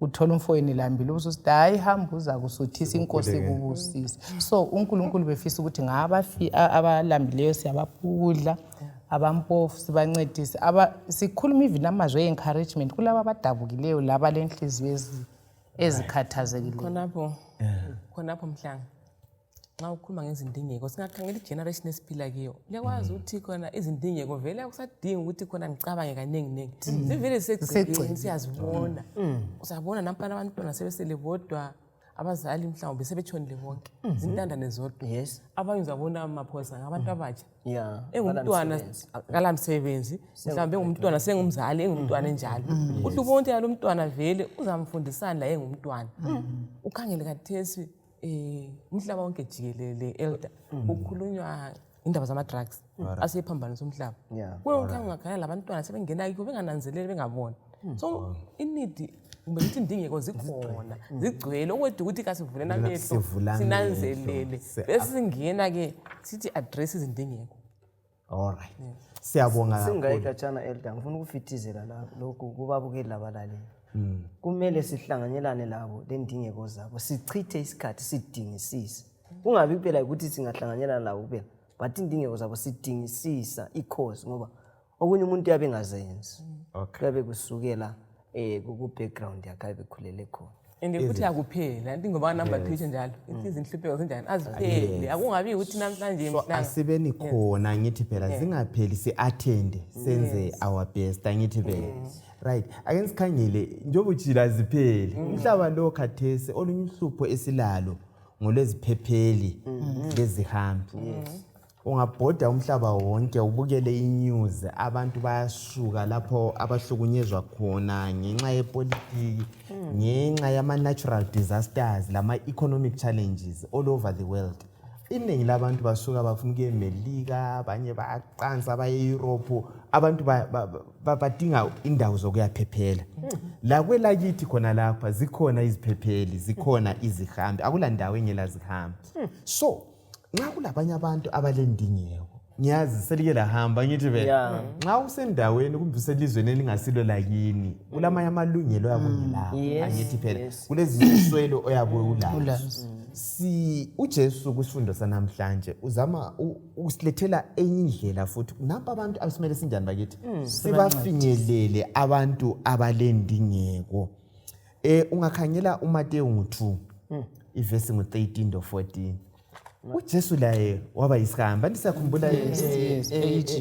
uthola umfowenu lambile usuthi hayi hamba uza kusuthisa inkosi kubusisa. So uNkulunkulu befisa ukuthi abalambileyo siyabaphuza abampofu sibancedise sikhuluma even amazwi encouragement kulabo abadabukileyo laba lenhliziyo ezikhathazekileyo. Khonapho mhlanga nxa ukhuluma ngezindingeko singakhangela igeneration esiphila kiyo. Uyakwazi ukuthi khona izindingeko vele akusadingi ukuthi khona ngicabange kaningi sivele sisegcekeni siyazibona. Usabona napha abantwana sebesele bodwa abazali mhlawumbe sebetshonile bonke zintandane zodwa. Yes. Abanye uzabona amaphosa ngabantu abatsha. Engumntwana kalamsebenzi mhlawumbe engumntwana sengumzali engumntwana enjalo. Uthi ubonke yalo mntwana vele uzamfundisana la engumntwana. Ukhangele kathesi umhlaba wonke jikelele elder ukukhulunywa indaba zama drugs asephambanisa umhlaba. Konke ungakhaya labantwana sebengena kiko bengananzeleli bengabona. So inidi ngithi indingeko zikhona zigcwele okwethu ukuthi kasivulena amehlo sinanzelele bese singena ke sithi address izindingeko. Alright. Siyabonga kakhulu. Singayikatshana elder ngifuna ukufithizela la lokhu kubabukeli labalaleli. Kumele sihlanganyelane labo lendingeko zabo. Sichithe isikhathi sidingisisa. Kungabi kuphela ukuthi singahlanganyelana labo kuphela, but indingeko zabo sidingisisa i-cause ngoba okunye umuntu yabe engazenzi. Okay. Kabe kusukela ku background yakhe abekhulele khona. And ukuthi akuphela into ngoba number 2 njalo izinhlupheko zinjani aziphele akungabi ukuthi namhlanje So asibeni khona ngithi phela singapheli si-attend senze our best angithi phela. Right. Ake sikhangele njengoba ujila zipheli. Umhlaba lo khathesi olunye uhlupho esilalo ngoleziphepheli lezihambi. Ungabhoda umhlaba wonke ubukele inews abantu bayashuka lapho abahlukunyezwa khona ngenxa yepolitiki ngenxa yama natural disasters lama economic challenges all over the world. Iningi labantu basuka bafuna ukuya eMelika abanye bayaqansa abaye Europe abantu badinga indawo zokuyaphephela. La kwelakithi khona lapha zikhona iziphepheli zikhona izihambi akula ndawo engela zihambi. So nxa kulabanye abantu abalendingeko ngiyazi selike lahamba ngithi vele nxa usendaweni kumbe uselizweni elingasilo lakini kulamanye amalungelo yakungelawo angithi phela kuleziswelo oyabe ulazo. Ujesu kusifundo sanamhlanje uzama usilethela enye indlela futhi napa abantu abasimele sinjani bakithi sibafinyelele abantu abalendingeko. Ungakhangela uMateyu 2 ivesi 13 to 14. uJesu laye waba yisihamba ndisakhumbula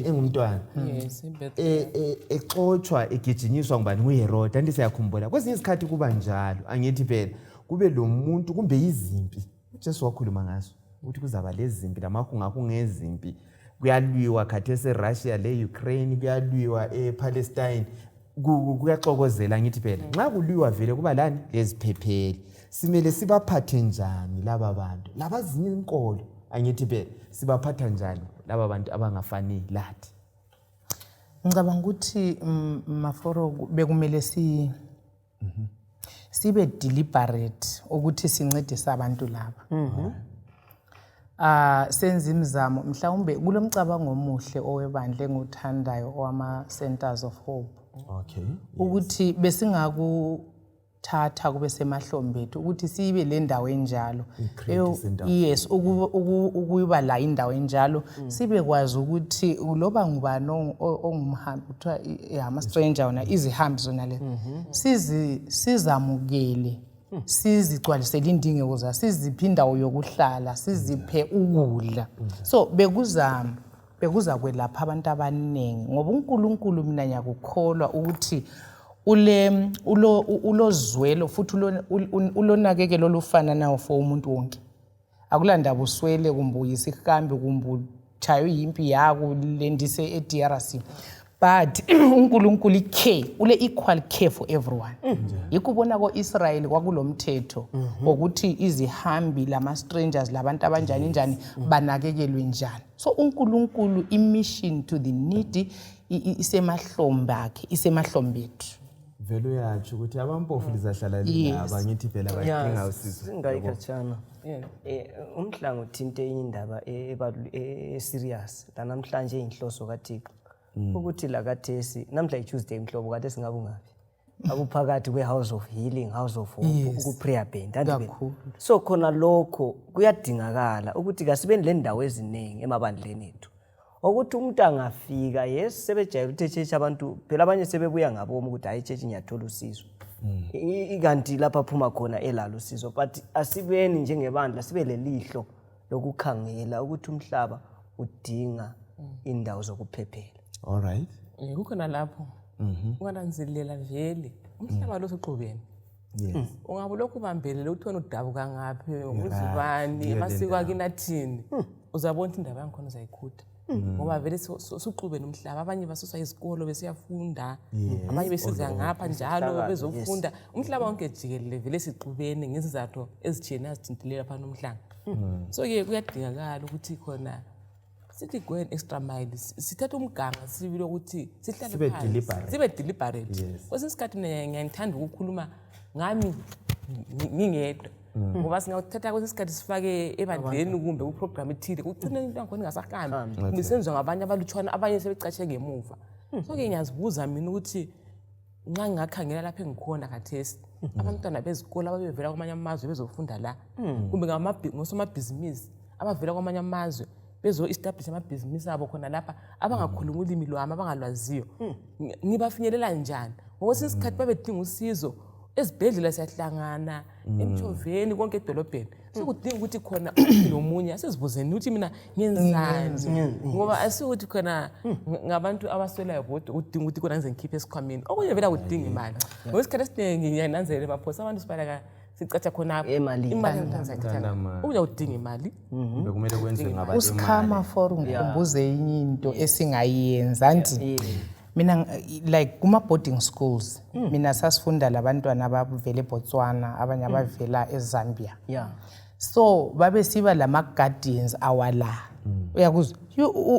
engumntwana exochwa egijinyiswa ngubani nguHerode ndisayakhumbula kwezinye isikhathi kuba njalo angithi phela kube lo muntu kumbe izimpi uJesu wakhuluma ngaso ukuthi kuzaba lezimpi lamahungahungezimpi kuyalwiwa khathesi eRussia leUkraine kuyalwiwa ePalestine kuyaxokozela ngithi phela nxa kulwiwa vele kuba lani leziphepheli simele sibaphathe njani laba bantu labazinye inkolo angithi phela sibaphatha njani laba bantu abangafani lathi. Ngicabanga ukuthi maforo bekumele sibe deliberate ukuthi sincedise abantu laba. Senza imizamo mhlawumbe kulomcabango omuhle owebandla enguthandayo owama Centers of Hope. Okay. Ukuthi besingakuthatha kube semahlombethi ukuthi sibe le ndawo enjalo. Yes, ukuba la indawo enjalo sibe kwazi ukuthi loba ngubani ongumhambi kuthiwa ama stranger ona izihambi zona le sizamukele sizigcwalisele indingeko zazo siziphi indawo yokuhlala siziphe ukudla. So bekuza kwelapha abantu abaningi ngoba uNkulunkulu mina ngiyakukholwa ukuthi ulozwelo futhi ulonakekelo olufana nawo for umuntu wonke. Akulandaba uswele kumbe uyisihambi kumbe uthaywe yimpi yakho lendise eDRC. But uNkulunkulu ule equal care for everyone. Yikubona ko-Israyeli kwakulomthetho ukuthi izihambi lama strangers labantu abanjani njani banakekelwe njani. So uNkulunkulu mission to the needy isemahlombe akhe isemahlombethi. Velo yacho ukuthi abampofu lizahlala laba ngithi phela badinga usizo. Singayikhatshana. Umhlangu uthinte indaba serious la namhlanje inhloso kaThixo. Ukuthi la kathesi namhla iTuesday inhlobo kade singabungapi akuphakathi kwehouse of healing house of hope ukuprayer band so khona lokho kuyadingakala ukuthi kasibeni le ndawo eziningi emabandleni ethu ukuthi umuntu angafika yes sebejayela ukuthi church abantu phela abanye sebebuya ngabomo ukuthi hayi church ngiyathola usizo ikanti lapha phuma khona elalo usizo but asibeni njengebandla sibe lelihlo lokukhangela ukuthi umhlaba udinga indawo zokuphephela. All right. Kukhona lapho ungananzelela vele umhlaba lo soxubene. Yes. Ungabe lokhu bambelele uthona udabuka ngaphi uzibani emasiko akinathini uzabona indaba yankhona uzayikhutha ngoba vele soxubene umhlaba abanye basuswa izikolo besiyafunda abanye besiza ngapha njalo bezofunda umhlaba wonke jikelele vele sixubene ngezizathu ezithiyena azithintilela phana umhlanga. So ke kuyadingakala ukuthi khona sithi go an extra mile sithatha umganga sibilo ukuthi sihlale phansi sibe deliberate kwesinye isikhathi ngiyangithanda ukukhuluma ngami ngingedwa ngoba singawuthatha kwesinye isikhathi sifake ebandleni kumbe kuprogram ethile ugcine into yakhona ingasahambi kumbe senziwa ngabanye abalutshwana abanye sebecatshe ngemuva. So-ke ngiyazibuza mina ukuthi nxa ngingakhangela lapha engikhona khathesi abantwana bezikole ababevela kwamanye amazwe bezofunda la kumbe ngosomabhizinisi abavela kwamanye amazwe bezo-establish amabhizinisi abo khona lapha abangakhuluma ulimi lwami abangalwaziyo ngibafinyelela njani? Ngokwesinye isikhathi babedinga usizo ezibhedlela siyahlangana emtshoveni konke edolobheni sekudinga ukuthi khona nomunye asizibuzeni ukuthi mina ngenzani ngoba asikuthi khona ngabantu abaswelayo bodwa udinga ukuthi khona ngize ngikhiphe esikhwameni okunye vela kudinga imali ngesikhathi esiningi ngiyananzelela baphosa abantu sibaleka sicatsha khona imali ubuya udinga imali bekumele kwenziwe ngabantu usikhama for ngikhumbuze enye into esingayenza nti mina like kuma boarding schools mina sasifunda labantwana abavela eBotswana abanye abavela eZambia so babe siba lama guardians awala uyakuzwa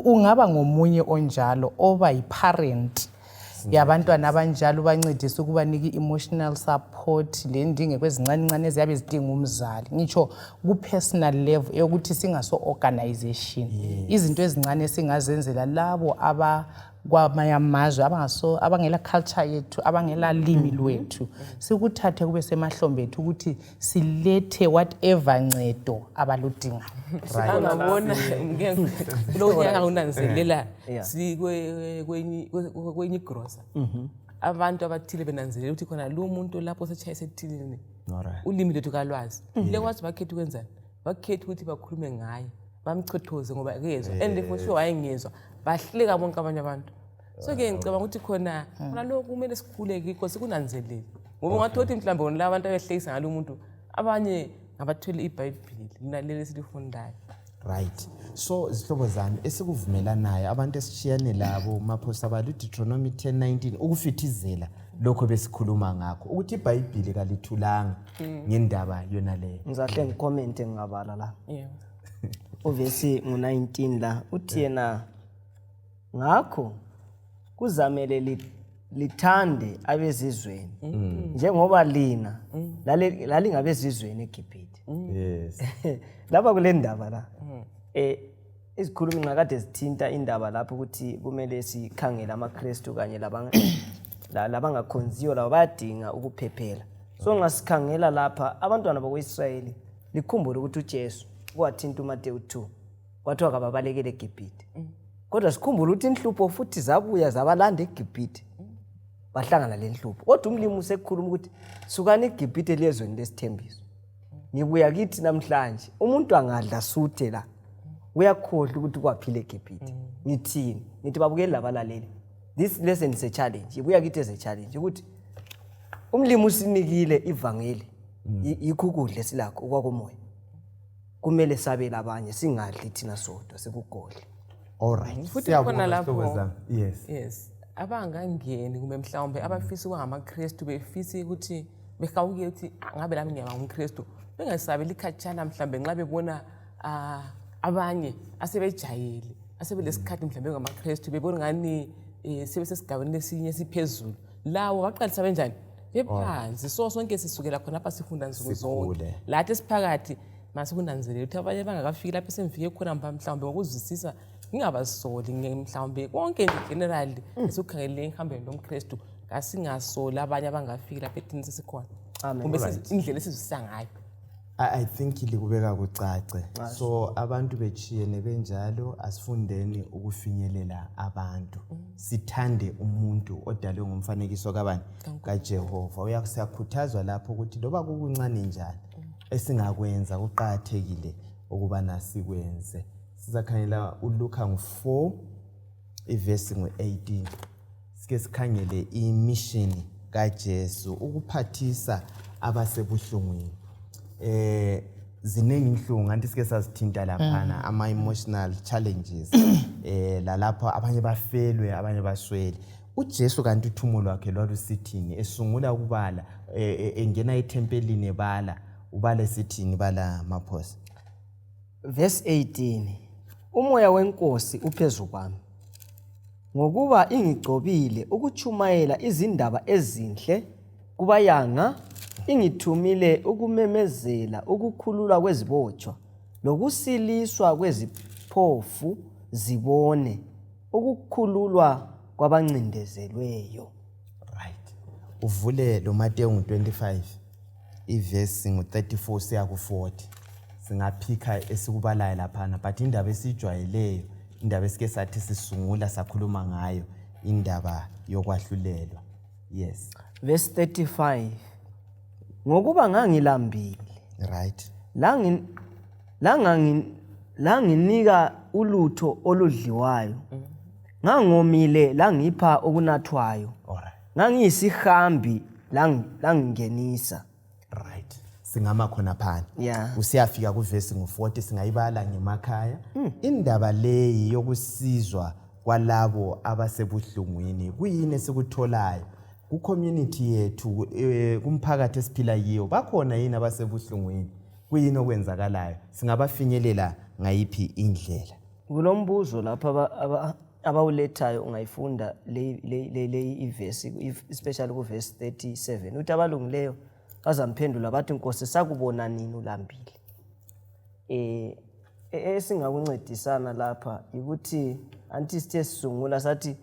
ungaba ngomunye onjalo oba yiparent yabantwana abanjalo bancedisa ukubanika emotional support le ndinge kwezincane eziyabe zidinga umzali ngitsho ku personal level yokuthi singaso organization izinto ezincane esingazenzela labo kwamanye amazwe abangela culture yethu abangela limi lwethu sikuthathe kube semahlombe ethu ukuthi silethe whatever ncedo abaludinga angabona lo nyaka unanzelela kwenye grocer abantu abathile benanzelela ukuthi khona lo muntu lapho sechayise ethilini ulimi lethu kalwazi lekwazi bakhethe ukwenzani bakhethe ukuthi bakhulume ngaye bamchothoze ngoba akezwa and for sure wayengezwa bahleka bonke abanye abantu. So-ke ngicabanga ukuthi khona lokhu kumele sikhule kikho sikunanzelele ngoba ungathothi mhlawumbe wona la abantu abehlekisa ngalo umuntu abanye ngabathwele iBhayibheli linaleli silifundayo. Right. So zihlobo zami esikuvumelanayo abantu esishiyane labo maphosta balu Deuteronomy 10:19 ukufithizela lokho besikhuluma ngakho ukuthi iBhayibheli kalithulanga ngendaba yona leyo. Ngizahle ngicomment ngingabala la. Uvesi ngo19 la uthi yena ngakho kuzamele lithande abezizweni njengoba lina lalingabezizweni eGibhithe. Yes. Lapha kule ndaba la izikhulumi ngakade zithinta indaba lapho ukuthi kumele sikhangele amaKristu kanye labangakhonziyo labo bayadinga ukuphephela. So ngasikhangela lapha abantwana bakwaIsrayeli likhumbule ukuthi uJesu kwathinta uMateyu 2 kwathiwa kababalekele eGibhithe. Kodwa sikhumbule ukuthi inhlupho futhi zabuya zabalanda eGibhithe bahlangana lenhlupho. Kodwa umlimi usekukhuluma ukuthi sukani eGibhithe lezweni lesithembiso. Ngibuya kithi namhlanje umuntu angadla suthe la uyakhohlwa ukuthi kwaphila eGibhithe. Ngithini? Ngithi babukeli labalaleli. This lesson is a challenge. Ibuya kithi as a challenge ukuthi umlimi usinikile ivangeli yikho ukudla silakho okwakumoya. Kumele sabela abanye singadli thina sodwa sekugodle. All right. Futhi khona lapho yes abangangeni kumbe mhlawumbe abafisa ukungamaKristu befisa ukuthi behawuke ukuthi ngabe lami ngiyaba umKristu bengasabeli ikhatshana mhlawumbe nxa bebona abanye asebejayele asebelesikhathi mhlawumbe ngamaKristu bebona ngani sebesesigabeni lesinye siphezulu lawo baqalisa benjani bephansi so sonke sisukela khona lapha sifunda nsuku zonke lathi esiphakathi masikunanzelela ukuthi abanye bangakafiki lapha semfike khona mhlawumbe ngokuzwisisa ngingabasoli mhlawumbe konke nje generally esukhangelele ihambeni lomKristu kasingasoli abanye abangafiki lapha ethini sesikhona kumbe indlela esizwisisa ngayo. I think likubeka kucace. So abantu bechiyene benjalo asifundeni ukufinyelela abantu. Sithande umuntu odalwe ngumfanekiso kabani kaJehova. Uyakukhuthazwa lapho ukuthi loba kukuncane njani esingakwenza kuqhakathekile ukuba nasikwenze. Sizakhangela uLuka 4 ivesi ngo18. Sike sikhangele imission kaJesu ukuphathisa abasebuhlungwini. Zinengi inhlungu anti sike sazithinta laphana ama emotional challenges lalapha abanye bafelwe abanye baswele. uJesu kanti uthumo lwakhe lwalusithini esungula ukubala engena ethempelini ebala ubale sithini bala maphosa. Verse 18 Umoya wenkosi uphezulu kwami ngokuba ingigcobile ukuchumayela izindaba ezinhle kubayanga ingithumile ukumemezela ukukhululwa kwezibotshwa lokusiliswa kweziphofu zibone, ukukhululwa kwabancindezelweyo. Right. Uvule lo Mateyu 25 ivesi ngu34 siya ku40. Singaphika esikubalayo laphana, but indaba esijwayeleyo, indaba esike sathi sisungula sakhuluma ngayo, indaba yokwahlulelwa. Yes. Verse 35. Ngokuba ngangilambile. Right. Langinika ulutho oludliwayo. Ngangomile langipha okunathwayo. Alright. Ngangiyisihambi langingenisa. Right. Singama khona phana. Yeah. Usiyafika kuvesi ngu40 singayibala ngemakhaya. Indaba leyi yokusizwa kwalabo abasebuhlungwini kuyini esikutholayo ku community yethu, kumphakathi esiphila yiyo? Bakhona yini abasebuhlungwini? Kuyini okwenzakalayo? Singabafinyelela ngayiphi indlela? Kulombuzo lapha abawulethayo ungayifunda le ivesi, especially ku verse 37. Uthi abalungileyo bazamphendula bathi Nkosi sakubona nini ulambile. Esingakuncedisana lapha ukuthi anti sithe sisungula sathi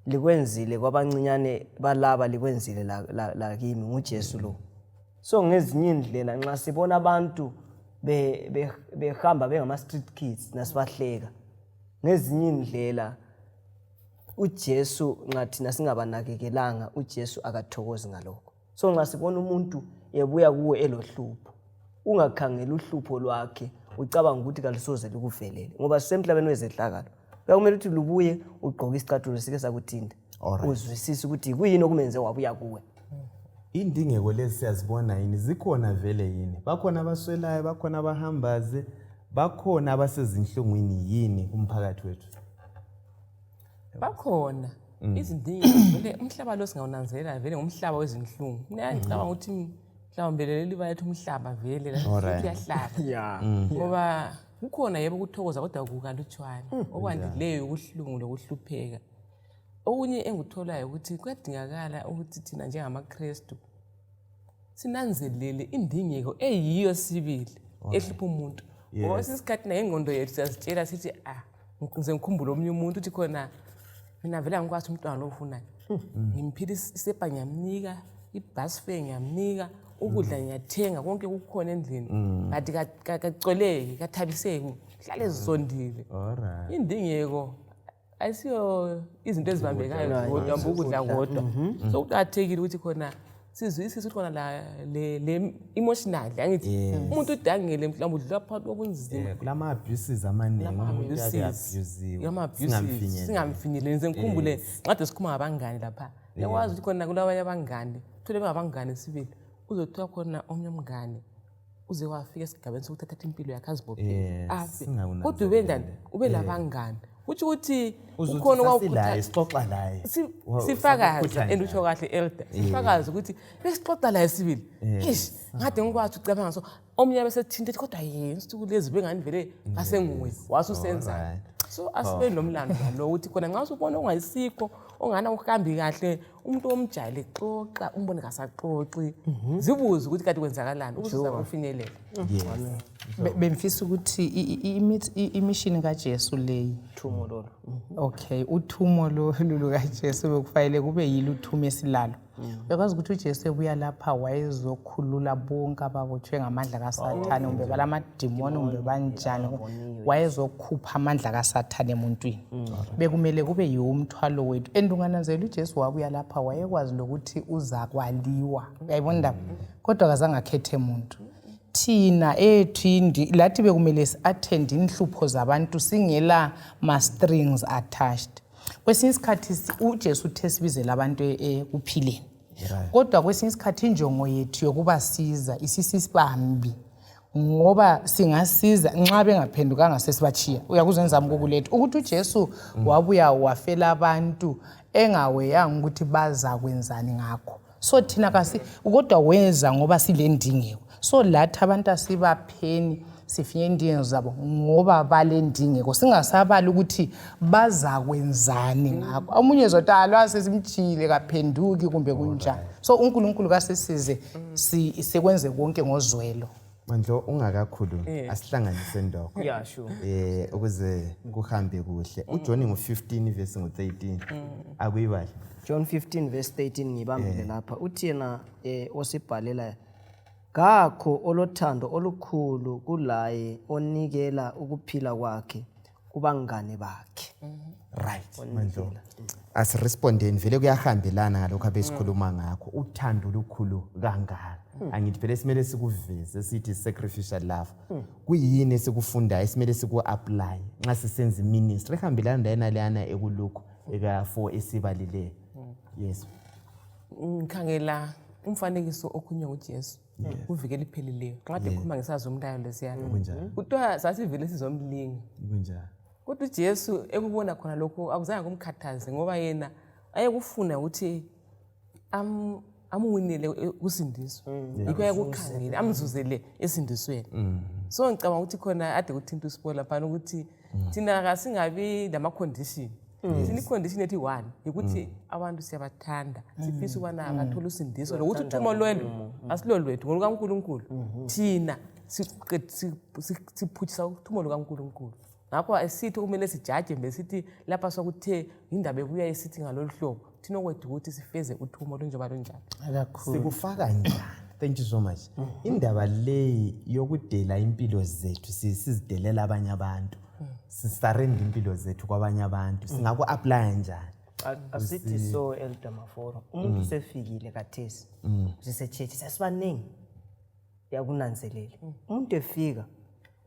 likwenzile kwabancinyane balaba likwenzile la kimi nguJesu lo. So ngezinye indlela nxa sibona abantu behamba bengama street kids nasibahleka, ngezinye indlela uJesu ngathi nasingabanakekelanga uJesu akathokozi ngalokho. So nxa sibona umuntu ebuya kuwe elohlupho, ungakhangela uhlupho lwakhe ucabanga ukuthi kalisoze likuvelele, ngoba sisemhlabeni wezehlakalo. Kuyakumele ukuthi lubuye ugqoke isicathulo sike sakuthinta, uzwisise ukuthi kuyini okumenze wabuya kuwe. Indingeko lezi siyazibona yini? Zikhona vele yini? Bakhona abaswelayo, bakhona abahambaze, bakhona abasezinhlungwini yini kumphakathi wethu? Bakhona izindingo vele. Umhlaba lo singawunanzelela vele ngumhlaba wezinhlungu. Mina ngicabanga ukuthi mhlawumbe leli bayethu umhlaba vele la kuyahlaba. Yeah. Ngoba kukhona yebo ukuthokoza kodwa kukalutshwana okwandileyo ukuhlungu lokuhlupheka. Okunye engikutholayo ukuthi kuyadingakala ukuthi thina njengamaKristu sinanzelele indingeko eyiyo sibili ehlupha umuntu. Ngoba isikhathi na ingqondo yethu siyazitshela sithi ngize ngikhumbule omunye umuntu uthi khona mina vele angikwazi umntwana lo ufunayo. Ngimphila isepa ngiyamnika, ibus fare ngiyamnika, ukudla ngiyathenga, konke kukhona endlini. Kanti kacweleki, kathabiseki, hlale zisondile. Alright. Indingeko ayisiyo izinto ezibambekayo kodwa ukudla kodwa. So kuqakathekile ukuthi khona sizwisise ukuthi khona le emotional angithi umuntu udangele mhlawumbe udlula phakathi kobunzima. Kulama abuses amaningi umuntu abusiwe. Singamfinyeleli. Ngize ngikhumbule ngade sikhuluma ngabangani lapha. Yakwazi ukuthi khona kulabanye abangani, uthole bengabangani sibili, uzothiwa khona omnye umngane uze wafika esigabeni sokuthatha impilo yakhe azibophele afe. Kodwa ubendani ube labangani. Uthi ukuthi ukhona kwakukhuthaza sixoxa naye. Sifakaze endutsho kahle elder. Sifakaze ukuthi besixoxa la sibili. Eish, ngade ngikwathi ucabanga so omnye bese thinta kodwa yini usuku lezi bengani vele asenguwe wasusenza. So asibe nomlando lo uthi khona nxa usubona ungayisikho ongana uhambi kahle umuntu omjayele xoxa umbone kasaxoxi zibuze ukuthi kade kwenzakalani ukuze uzakufinyelela. Bemfisa ukuthi imishini kaJesu leyi Uthumo lolo. Okay, uthumo lo kaJesu bekufanele kube yilo uthumo esilalo. Bekwazi ukuthi uJesu ebuya lapha wayezokhulula bonke ababotshwe ngamandla kaSathane, umbe balamadimoni umbe banjani, wayezokhupha amandla kaSathane emuntwini. Bekumele kube yiwo umthwalo wethu. Endungananzela uJesu wabuya lapha wayekwazi lokuthi uzakwaliwa. Uyayibona ndaba? Kodwa kazange akhethe umuntu. Thina ethindi lathi bekumele si-attend inhlupho zabantu singela ma-strings attached. Kwesinye isikhathi uJesu uthe sibizele abantu ekuphileni. Kodwa kwesinye isikhathi injongo yethu yokubasiza isisibambi, ngoba singasiza nxa bengaphendukanga sesibachiya. Uyakuzwenza mkokulethu ukuthi uJesu wabuya wafela abantu engaweyanga ukuthi baza kwenzani ngakho. So thina kodwa wenza ngoba silendingeko. So lathi abantu asibapheni sifinye indingeko zabo ngoba balendingeko singasabali ukuthi bazakwenzani ngakho omunye zotalwa sesimjile kaphenduki kumbe kunjani so uNkulunkulu kasisize sekwenze konke ngozwelo Mandlo ungakakhulu asihlanganise ndoko Yeah, sure. ukuze kuhambe kuhle uJohn ngo15 verse ngo13 akuyibali John 15 verse 13 ngibambile lapha uthi yena osibhalela ngakho olothando olukhulu kulaye onikela ukuphila kwakhe kubangane bakhe. right Mandlo asirespondeni vele kuyahambelana ngalokho abesikhuluma ngakho uthando olukhulu kangaka angithi phela simele sikuveze sithi sacrificial love kuyini esikufunda esimele siku-apply nxa sisenza ministry ehambelana naleyana ekulukho eka4 esibalile yes Ngikhangela umfanekiso okhulunywa nguJesu uvikela ipheleleyo xa kade khuluma ngesazi umlayo lesiyana kuthiwa sasivele sizomlingi kunjani kodwa uJesu ekubona khona lokho akuzange kumkhathaze ngoba yena ayekufuna ukuthi amuwinele usindiso yikho ayekukhangela amzuzele esindisweni so ngicabanga ukuthi khona ade kuthinta uspoiler phana ukuthi thina kasingabi lama-condition sine-condition ethi 1 ukuthi abantu siyabathanda sifisa ukubana bathole usindiso lokuthi uthumo lwelo asilo lwethu ngolukaNkulunkulu thina siphutshisa uthumo lukaNkulunkulu ngakho asithi kumele sijaje besithi lapha sokuthe indaba ebuya esithi ngalolu hlobo thina okwethu ukuthi sifeze uthumo olunjengoba lunjalo sikufaka njani thank you so much indaba leyi yokudela impilo zethu sizidelela abanye abantu sisarenda impilo zethu kwabanye abantu singaku-aplya njani asithi so Elder Maforo umuntu sefikile kathesi sisechechi sasibaningi yakunanzelela umuntu efika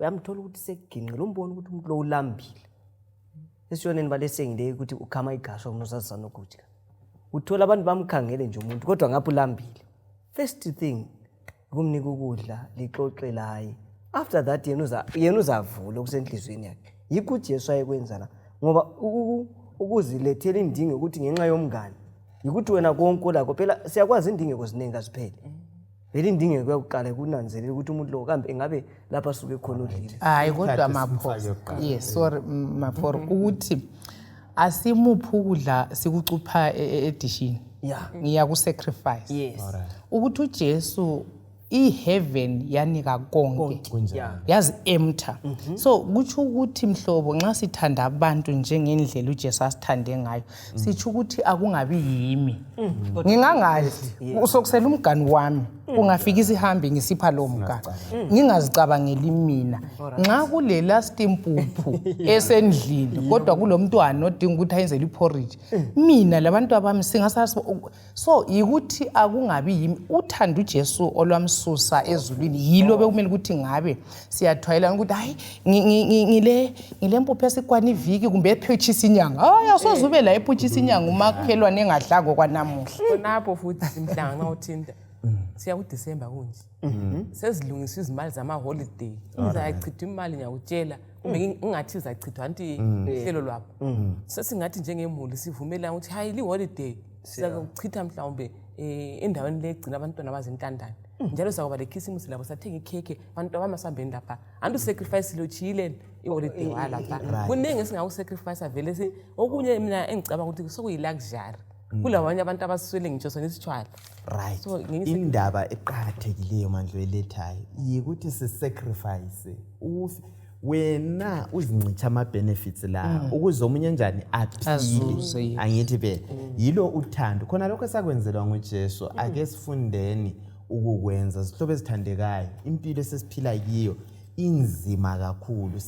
uyamthola ukuthi sekuginqile umbona ukuthi umuntu lo ulambile esishoneni balesengile ukuthi ukhama igasho kunosazana ukuthi uthola abantu bamkhangele nje umuntu kodwa ngapha ulambile first thing ukumnika ukudla lixoxe laye after that yena uzavula okusenhlizweni yakhe yikho uJesu ayekwenza ngoba ukuzilethela indingo ukuthi ngenxa yomngane yikuthi wena konke lakho phela siyakwazi indingeko ziningi asiphele vele indingeko yokuqala kunanzelela ukuthi umuntu lo kambe engabe lapha suke khona udlile hayi kodwa Maphosa yes sorry Maphosa ukuthi asimuphi ukudla sikucupha edishini ngiya ku sacrifice yes ukuthi uJesu iheaven yanika konke yazi empta so kuthi ukuthi mhlobo nxa sithanda abantu njengendlela uJesu asithande ngayo sithi ukuthi akungabi yimi ngingangazi usokusela umgani wami ungafika isihambe ngisipha lo mgani ngingazicabangeli mina nxa kule last impuphu esendlini kodwa kulomntwana odinga ukuthi ayenzele iporridge mina labantu abami singasazi so yikuthi akungabi yimi uthanda uJesu olwamsusa ezulwini yilo bekumele ukuthi ngabe siyathwayela ukuthi hayi ngile mpuphu esikwana iviki kumbe ephutshisa inyanga hayi asozube la ephutshisa inyanga umakhelwane engadlanga kwanamuhla khonapho futhi simhlanga nxa uthinta siya kuDisemba kunje sezilungisa izimali zama-holiday izachithwa imali ngiyakutshela kumbe ingathi izachithwa anti hlelo lwabo sesingathi njengemuli sivumelana ukuthi hayi li-holiday sizakuchitha mhlawumbe endaweni le egcina abantwana abazintandane njalo sakuba lekhisimusi labo sathenga ikhekhe abantu abamasambeni lapha anti usacrifice lochiyileni i-holiday walapha kuningi esingakusacrifice vele okunye mina engicabanga ukuthi sokuyi-luxury kulabanye abantu abaswele ngitsho sona isitshwala right indaba eqakathekileyo mandlo elethayo yikuthi sisacrifice wena uzincitha ama-benefits la ukuze omunye njani aphile angithi phela yilo uthando khona lokho esakwenzelwa nguJesu ake sifundeni ukukwenza zihlobo ezithandekayo impilo esesiphila kiyo inzima kakhulu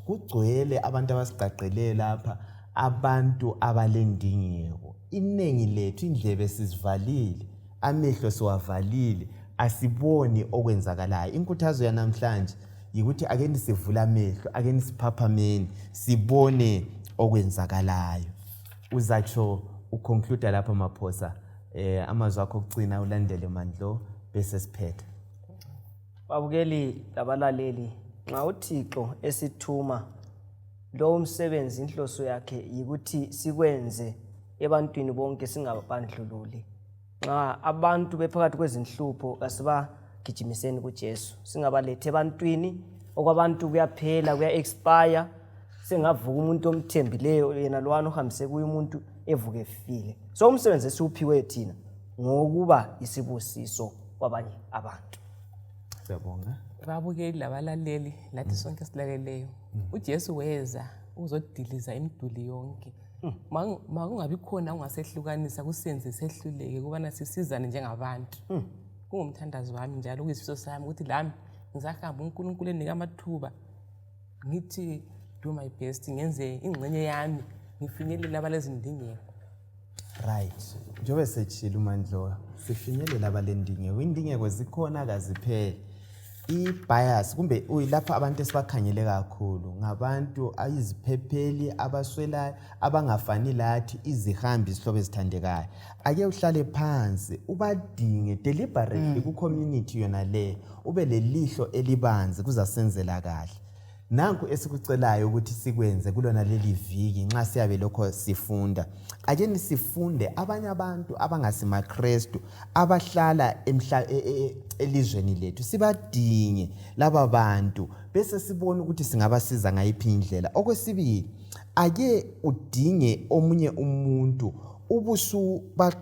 kugcwele abantu abasiqaqele lapha abantu abalendingeko iningi lethu indlebe sizivalile amehlo siwavalile asiboni okwenzakalayo inkuthazo yanamhlanje yikuthi ake nisivula amehlo ake nisiphaphameni sibone okwenzakalayo uzatsho uconclude lapha Maphosa amazwi akho okugcina ulandele Mandlo bese siphetha babukeli labalaleli nxa uThixo esithuma lo umsebenzi inhloso yakhe yikuthi sikwenze ebantwini bonke singabandlululi nxa abantu bephakathi kwezinhlupho asibagijimiseni kuJesu singabalethe ebantwini okwabantu kuyaphela kuya-expire sengavuka umuntu omthembileyo yena lowana ohambise kuye umuntu evuke efile. So umsebenzi esiwuphiwe thina ngokuba isibusiso kwabanye abantu. Siyabonga. Babukeli labalaleli lathi sonke silaleleyo. uJesu weza uzodiliza imiduli yonke. Makungabi khona ungasehlukanisa kusenze sehluleke kubana sisizane njengabantu. Kungumthandazo wami njalo kuyisifiso sami ukuthi lami ngizahamba uNkulunkulu enika amathuba ngithi do my best ngenze ingxenye yami ngifinyelele abalezindingeko. Right. Njengoba sechila uMandlovu sifinyelela abalendingeko. Indingeko zikhona kaziphele. I-bias kumbe uyilapha abantu esibakhangele kakhulu ngabantu ayiziphepheli abaswelayo abangafani lathi izihambi isihlobo ezithandekayo. Ake uhlale phansi ubadinge deliberately ku-community yona le ube lelihlo elibanzi kuzasenzela kahle. Nanku esikucelayo ukuthi sikwenze kulona leli viki nxa siyabe lokho sifunda. Ake nisifunde abanye abantu abangasimaKristu abahlala elizweni lethu sibadinge laba bantu bese sibone ukuthi singabasiza ngayiphi indlela. Okwesibili ake udinge omunye umuntu ubusu ba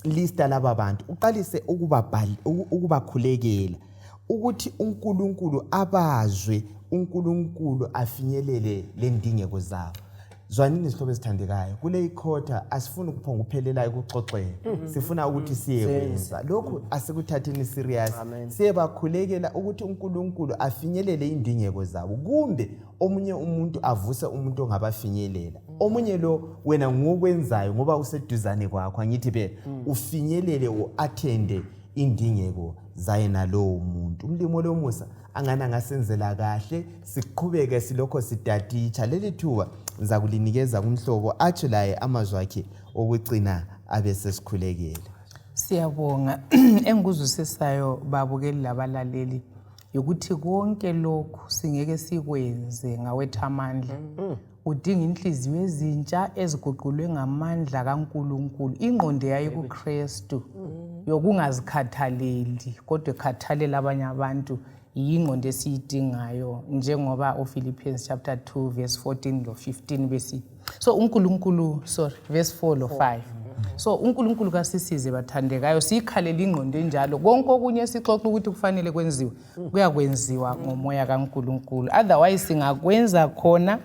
lista laba bantu uqalise ukubakhulekela ukuthi uNkulunkulu abazwe uNkulunkulu afinyelele lendingeko zabo. Zwanini isihlobo esithandekayo kule ikhotha asifuni ukuphonga uphelelayo kuxoxweni. Sifuna ukuthi siyekwenza lokho asikuthatheni serious. Siyebakhulekela ukuthi uNkulunkulu afinyelele indingeko zabo kumbe omunye umuntu avuse umuntu ongabafinyelela. Omunye lo wena ngokwenzayo ngoba useduzane kwakho angithi be ufinyelele uattende indingeko zayena lowo muntu. Umlimo lo Musa angana ngasenzela kahle siqhubeke silokho sitatitsha leli thuba ngiza kulinikeza kumhlobo athi laye amazwi akhe okucina abese sikhulekele. Siyabonga engikuzusisayo babukeli labalaleli ukuthi konke lokhu singeke sikwenze ngawethu amandla. Udinga inhliziyo ezintsha eziguqulwe ngamandla kaNkulunkulu. Ingqondo yayo kuKristu yokungazikhathaleli kodwa ekhathalela abanye abantu ingqondo esiyidingayo njengoba uPhilippians chapter 2 verse 14 lo 15 besi. So uNkulunkulu verse 4 lo 5. So uNkulunkulu kasisize bathandekayo sikhalela ingqondo enjalo konke okunye sixoxa ukuthi kufanele kwenziwe kuyakwenziwa ngomoya kaNkulunkulu. Otherwise singakwenza khona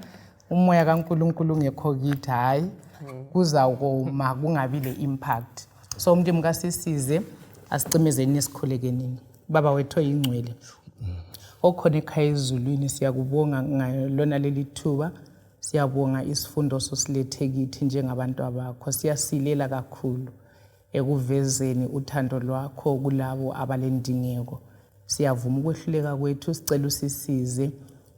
umoya kaNkulunkulu ungekho kithi hayi kuzawukoma kungabi le impact. So umuntu mkasisize asicimezeni esikhulekeni. Baba wethu oyingcwele okhona ekhaya ezulwini siyakubonga ngalona leli thuba. Siyabonga isifundo sosilethe kithi njengabantu abakho. Siyasilela kakhulu ekuvezeni uthando lwakho kulabo abalendingeko. Siyavuma ukwehluleka kwethu sicela usisize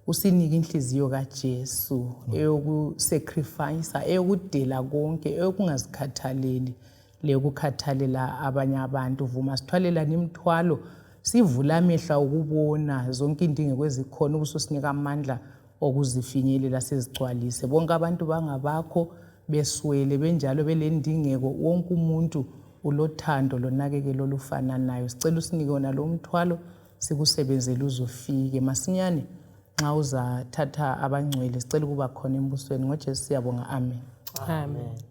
usinike inhliziyo kaJesu eyokusacrifice eyokudela konke eyokungazikhathaleli lekukhathalela abanye abantu. Vuma sithwalela nimthwalo sivula amehla ukubona zonke indingeko ezikhona ubususinika amandla okuzifinyelela sizigcwalise. Bonke abantu bangabakho beswele benjalo belendingeko wonke umuntu ulothando lonakekelo olufananayo. Sicela usinike wona lo mthwalo sikusebenzele uzofike masinyane nxa uzathatha abangcwele sicela ukuba khona embusweni ngoJesu siyabonga amen. Amen.